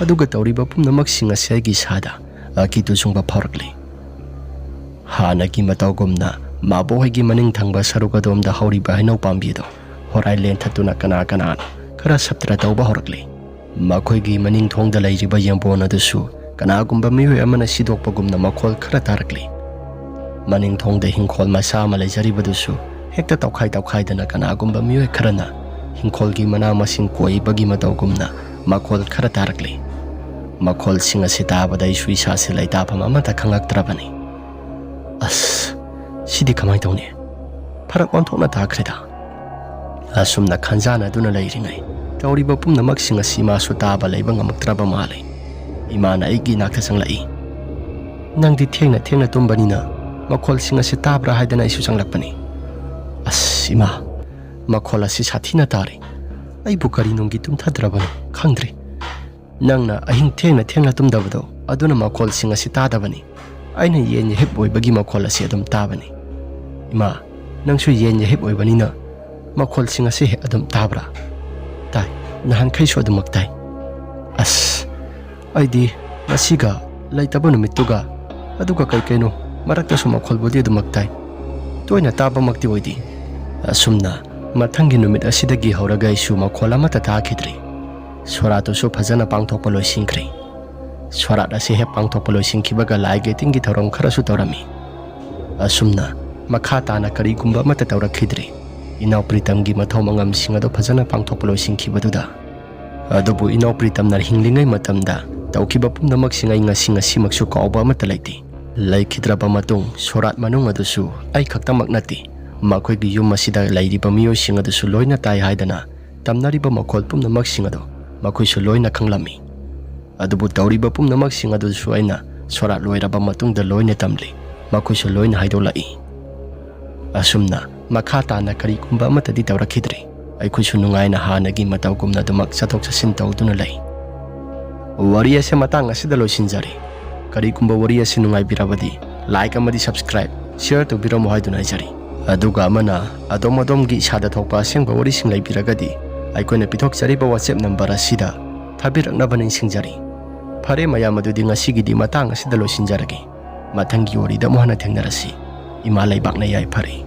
ꯑꯗꯨꯒ ꯇꯧꯔꯤꯕ ꯄꯨꯝꯅꯃꯛꯁꯤꯡ ꯑꯁꯤ ꯑꯩꯒꯤ ꯏꯁꯥꯗ ꯑꯀꯤ ꯇꯨꯖꯨꯡꯕ ꯐꯥꯎꯔꯛꯂꯤ꯫ ꯍꯥꯟꯅꯒꯤ ꯃꯇꯧꯒꯨꯝꯅ ꯃꯥꯕꯣꯛ ꯍꯣꯏꯒꯤ ꯃꯅꯤꯡ ꯊꯪꯕ ꯁꯔꯨꯛ ꯑꯗꯣꯝꯗ ꯍꯧꯔꯤꯕ ꯍꯩꯅꯧ ꯄꯥꯝꯕꯤ ꯑꯗꯨ ꯍꯣꯔꯥꯏ ꯂꯦꯟꯊꯠꯇꯨꯅ ꯀꯅꯥ ꯀꯅꯥꯅꯣ ꯈꯔ ꯁꯞꯇ꯭ꯔ ꯇꯧꯕ ꯍꯧꯔꯛꯂꯤ꯫ ꯃꯈꯣꯏꯒꯤ ꯃꯅꯤꯡ ꯊꯣꯡꯗ ꯂꯩꯔꯤꯕ ꯌꯦꯝꯕꯣꯟ ꯑꯗꯨꯁꯨ ꯀꯅꯥꯒꯨꯝꯕ ꯃꯤꯑꯣꯏ ꯑꯃꯅ ꯁꯤꯗꯣꯛꯄꯒꯨꯝꯅ ꯃꯈꯣꯜ ꯈꯔ ꯇꯥꯔꯛꯂꯤ꯫ ꯃꯅꯤꯡ ꯊꯣꯡꯗ ꯍꯤꯡꯈꯣꯜ ꯃꯆꯥ ꯑꯃ ꯂꯩꯖꯔꯤꯕꯗꯨꯁꯨ ꯍꯦꯛꯇ ꯇꯧꯈꯥꯏ ꯇꯧꯈꯥꯏꯗꯅ ꯀꯅꯥꯒꯨꯝꯕ ꯃꯤꯑꯣꯏ ꯈꯔꯅ ꯍꯤꯡꯈꯣꯜꯒꯤ ꯃꯅꯥ ꯃꯁꯤꯡ ꯀꯣꯏꯕꯒꯤ ꯃꯇꯧꯒꯨꯝꯅ ꯃꯈꯣꯜ ꯈꯔ ꯇꯥꯔꯛꯂꯤ꯫ ꯃꯈꯣꯜꯁꯤꯡ ꯑꯁꯤ ꯇꯥꯕꯗ ꯑꯩꯁꯨ ꯏꯁꯥꯁꯦ ꯂꯩꯇꯥꯐꯝ ꯑꯃꯠꯇ ꯈꯪꯂꯛꯇ꯭ꯔꯕꯅꯤ꯫ "ꯑꯁ, ꯁꯤꯗꯤ ꯀꯃꯥꯏꯅ ꯇꯧꯅꯤ? ꯐꯔꯛ ꯑꯣꯟꯊꯣꯛꯅ ꯇꯥꯈ꯭ꯔꯦꯗ"꯫ ꯑꯁꯨꯝꯅ ꯈꯟꯖꯥꯟꯅꯗꯨꯅ ꯂꯩꯔꯤꯉꯩ ꯇꯧꯔꯤꯕ ꯄꯨꯝꯅꯃꯛꯁꯤꯡ ꯑꯁꯤ ꯃꯥꯁꯨ ꯇꯥꯕ ꯂꯩꯕ ꯉꯝꯃꯛꯇ꯭ꯔꯕ ꯃꯥꯜꯂꯦ꯫ ꯏꯃꯥꯅ ꯑꯩꯒꯤ ꯏꯅꯥꯛꯇ ꯆꯪꯂꯛꯏ꯫ "ꯅꯪꯗꯤ ꯊꯦꯡꯅ ꯊꯦꯡꯅ ꯇꯨꯝꯕꯅꯤꯅ ꯃꯈꯣꯜꯁꯤꯡ ꯑꯁꯤ ꯇꯥꯕ꯭ꯔꯥ ꯍꯥꯏꯗꯅ ꯑꯩꯁꯨ ꯆꯪꯂꯛꯄꯅꯤ"꯫ "ꯑꯁ ꯏꯃꯥ, ꯃꯈꯣꯜ ꯑꯁꯤ ꯁꯥꯊꯤꯅ ꯇꯥꯔꯤ꯫ ꯑꯩꯕꯨ ꯀꯔꯤ ꯅꯨꯡꯒꯤ ꯇꯨꯝꯊꯗ꯭ꯔꯕꯅꯣ ꯈꯪꯗ꯭ꯔꯦ꯫ ꯅꯪꯅ ꯑꯍꯤꯡ ꯊꯦꯡꯅ ꯊꯦꯡꯅ ꯇꯨꯝꯗꯕꯗꯣ ꯑꯗꯨꯅ ꯃꯈꯣꯜꯁꯤꯡ ꯑꯁꯤ ꯇꯥꯗꯕꯅꯤ꯫ ꯑꯩꯅ ꯌꯦꯟ ꯌꯥꯍꯤꯞ ꯑꯣꯏꯕꯒꯤ ꯃꯈꯣꯜ ꯑꯁꯤ ꯑꯗꯨꯝ ꯇꯥꯕꯅꯤ"꯫ "ꯏꯃꯥ, ꯅꯪꯁꯨ ꯌꯦꯟ ꯌꯥꯍꯤꯞ ꯑꯣꯏꯕꯅꯤꯅ ꯃꯈꯣꯜꯁꯤꯡ ꯑꯁꯤ ꯍꯦꯛ ꯑꯗꯨꯝ ꯇꯥꯕ꯭ꯔꯥ?" "ꯇꯥꯏ, ꯅꯍꯥꯟꯈꯩꯁꯨ ꯑꯗꯨꯃꯛ ꯇꯥꯏ"꯫ "ꯑꯁ, ꯑꯩꯗꯤ ꯉꯁꯤꯒ ꯂꯩꯇꯕ ꯅꯨꯃꯤꯠꯇꯨꯒ, ꯑꯗꯨꯒ ꯀꯩ ꯀꯩꯅꯣ ꯃꯔꯛꯇꯁꯨ ꯃꯈꯣꯜꯕꯨꯗꯤ ꯑꯗꯨꯃꯛ ꯇꯥꯏ꯫ ꯇꯣꯏꯅ ꯇꯥꯕꯃꯛꯇꯤ ꯑꯣꯏꯗꯦ"꯫ ꯑꯁꯨꯝꯅ ꯃꯊꯪꯒꯤ ꯅꯨꯃꯤꯠ ꯑꯁꯤꯗꯒꯤ ꯍꯧꯔꯒ ꯑꯩꯁꯨ ꯃꯈꯣꯜ ꯑꯃꯠꯇ ꯇꯥꯈꯤꯗ꯭ꯔꯦ꯫ ꯁꯣꯔꯥꯠꯇꯨꯁꯨ ꯐꯖꯅ ꯄꯥꯡꯊꯣꯛꯄ ꯂꯣꯏꯁꯤꯟꯈ꯭ꯔꯦ꯫ ꯁꯣꯔꯥꯠ ꯑꯁꯤ ꯍꯦꯛ ꯄꯥꯡꯊꯣꯛꯄ ꯂꯣꯏꯁꯤꯟꯈꯤꯕꯒ ꯂꯥꯏꯒꯤ ꯇꯤꯟꯒꯤ ꯊꯧꯔꯝ ꯈꯔꯁꯨ ꯇꯧꯔꯝꯃꯤ꯫ ꯑꯁꯨꯝꯅ ꯃꯈꯥ ꯇꯥꯅ ꯀꯔꯤꯒꯨꯝꯕ ꯑꯃꯠꯇ ꯇꯧꯔꯛꯈꯤꯗ꯭ꯔꯦ꯫ ꯏꯅꯥꯎ ꯄ꯭ꯔꯤꯇꯝꯒꯤ ꯃꯊꯧ ꯃꯉꯝꯁꯤꯡ ꯑꯗꯨ ꯐꯖꯅ ꯄꯥꯡꯊꯣꯛꯄ ꯂꯣꯏꯁꯤꯟꯈꯤꯕꯗꯨꯗ꯫ ꯑꯗꯨꯕꯨ ꯏꯅꯥꯎ ꯄ꯭ꯔꯤꯇꯝꯅ ꯍꯤꯡꯂꯤꯉꯩ ꯃꯇꯝꯗ ꯇꯧꯈꯤꯕ ꯄꯨꯝꯅꯃꯛꯁꯤꯡ ꯑꯩ ꯉꯁꯤ ꯉꯁꯤꯃꯛꯁꯨ ꯀꯥꯎꯕ ꯑꯃꯠꯇ ꯂꯩꯇꯦ꯫ ꯂꯩꯈꯤꯗ꯭ꯔꯕ ꯃꯇꯨꯡ ꯁꯣꯔꯥꯠ ꯃꯅꯨꯡ ꯑꯗꯨꯁꯨ ꯑꯩ ꯈꯛꯇꯃꯛ ꯅꯠꯇꯦ, ꯃꯈꯣꯏꯒꯤ ꯌꯨꯝ ꯑꯁꯤꯗ ꯂꯩꯔꯤꯕ ꯃꯤꯑꯣꯏꯁꯤꯡ ꯑꯗꯨꯁꯨ ꯂꯣꯏꯅ ꯇꯥꯏ ꯍꯥꯏꯗꯅ ꯇꯝꯅꯔꯤꯕ ꯃꯈꯣꯜ ꯄꯨꯝꯅꯃꯛꯁꯤꯡ ꯑꯗꯨ ꯃꯈꯣꯏꯁꯨ ꯂꯣꯏꯅ ꯈꯪꯂꯝꯃꯤ꯫ ꯑꯗꯨꯕꯨ ꯇꯧꯔꯤꯕ ꯄꯨꯝꯅꯃꯛꯁꯤꯡ ꯑꯗꯨꯁꯨ ꯑꯩꯅ ꯁꯣꯔꯥꯠ ꯂꯣꯏꯔꯕ ꯃꯇꯨꯡꯗ ꯂꯣꯏꯅ ꯇꯝꯂꯤ꯫ ꯃꯈꯣꯏꯁꯨ ꯂꯣꯏꯅ ꯍꯥꯏꯗꯣꯛꯂꯛꯏ꯫ ꯑꯁꯨꯝꯅ ꯃꯈꯥ ꯇꯥꯅ ꯀꯔꯤꯒꯨꯝꯕ ꯑꯃꯠꯇꯗꯤ ꯇꯧꯔꯛꯈꯤꯗ꯭ꯔꯤ꯫ ꯑꯩꯈꯣꯏꯁꯨ ꯅꯨꯡꯉꯥꯏꯅ ꯍꯥꯟꯅꯒꯤ ꯃꯇꯧꯒꯨꯝꯅ ꯑꯗꯨꯃꯛ ꯆꯠꯊꯣꯛ ꯆꯠꯁꯤꯟ ꯇꯧꯗꯨꯅ ꯂꯩ꯫ ꯋꯥꯔꯤ ꯑꯁꯤ ꯃꯇꯥꯡ ꯑꯁꯤꯗ ꯂꯣꯏꯁꯤꯟꯖꯔꯦ꯫ ꯀꯔꯤꯒꯨꯝꯕ ꯋꯥꯔꯤ ꯑꯁꯤ ꯅꯨꯡꯉꯥꯏꯕꯤꯔꯕꯗꯤ like ꯑꯃꯗꯤ subscribe, share ꯇꯧꯕꯤꯔꯝꯃꯨ ꯍꯥꯏꯗꯨꯅ ꯍꯥꯏꯖꯔꯤ꯫ ꯑꯗꯨꯒ ꯑꯃꯅ ꯑꯗꯣꯝ ꯑꯗꯣꯝꯒꯤ ꯏꯁꯥꯗ ꯊꯣꯛꯄ ꯑꯁꯦꯡꯕ ꯋꯥꯔꯤꯁꯤꯡ ꯂꯩꯕꯤꯔꯒꯗꯤ ꯑꯩꯈꯣꯏꯅ ꯄꯤꯊꯣꯛꯆꯔꯤꯕ WhatsApp number ꯑꯁꯤꯗ ꯊꯥꯕꯤꯔꯛꯅꯕ ꯅꯤꯡꯁꯤꯡꯖꯔꯤ꯫ ꯐꯔꯦ ꯃꯌꯥꯝ, ꯑꯗꯨꯗꯤ ꯉꯁꯤꯒꯤꯗꯤ ꯃꯇꯥꯡ ꯑꯁꯤꯗ ꯂꯣꯏꯁꯤꯟꯖꯔꯒꯦ꯫ ꯃꯊꯪꯒꯤ ꯋꯥꯔꯤꯗ ꯑꯃꯨꯛ ꯍꯟꯅ ꯊꯦꯡꯅꯔꯁꯤ꯫ ꯏꯃꯥ ꯂꯩꯕꯥꯛꯅ ꯌꯥꯏꯐꯔꯦ꯫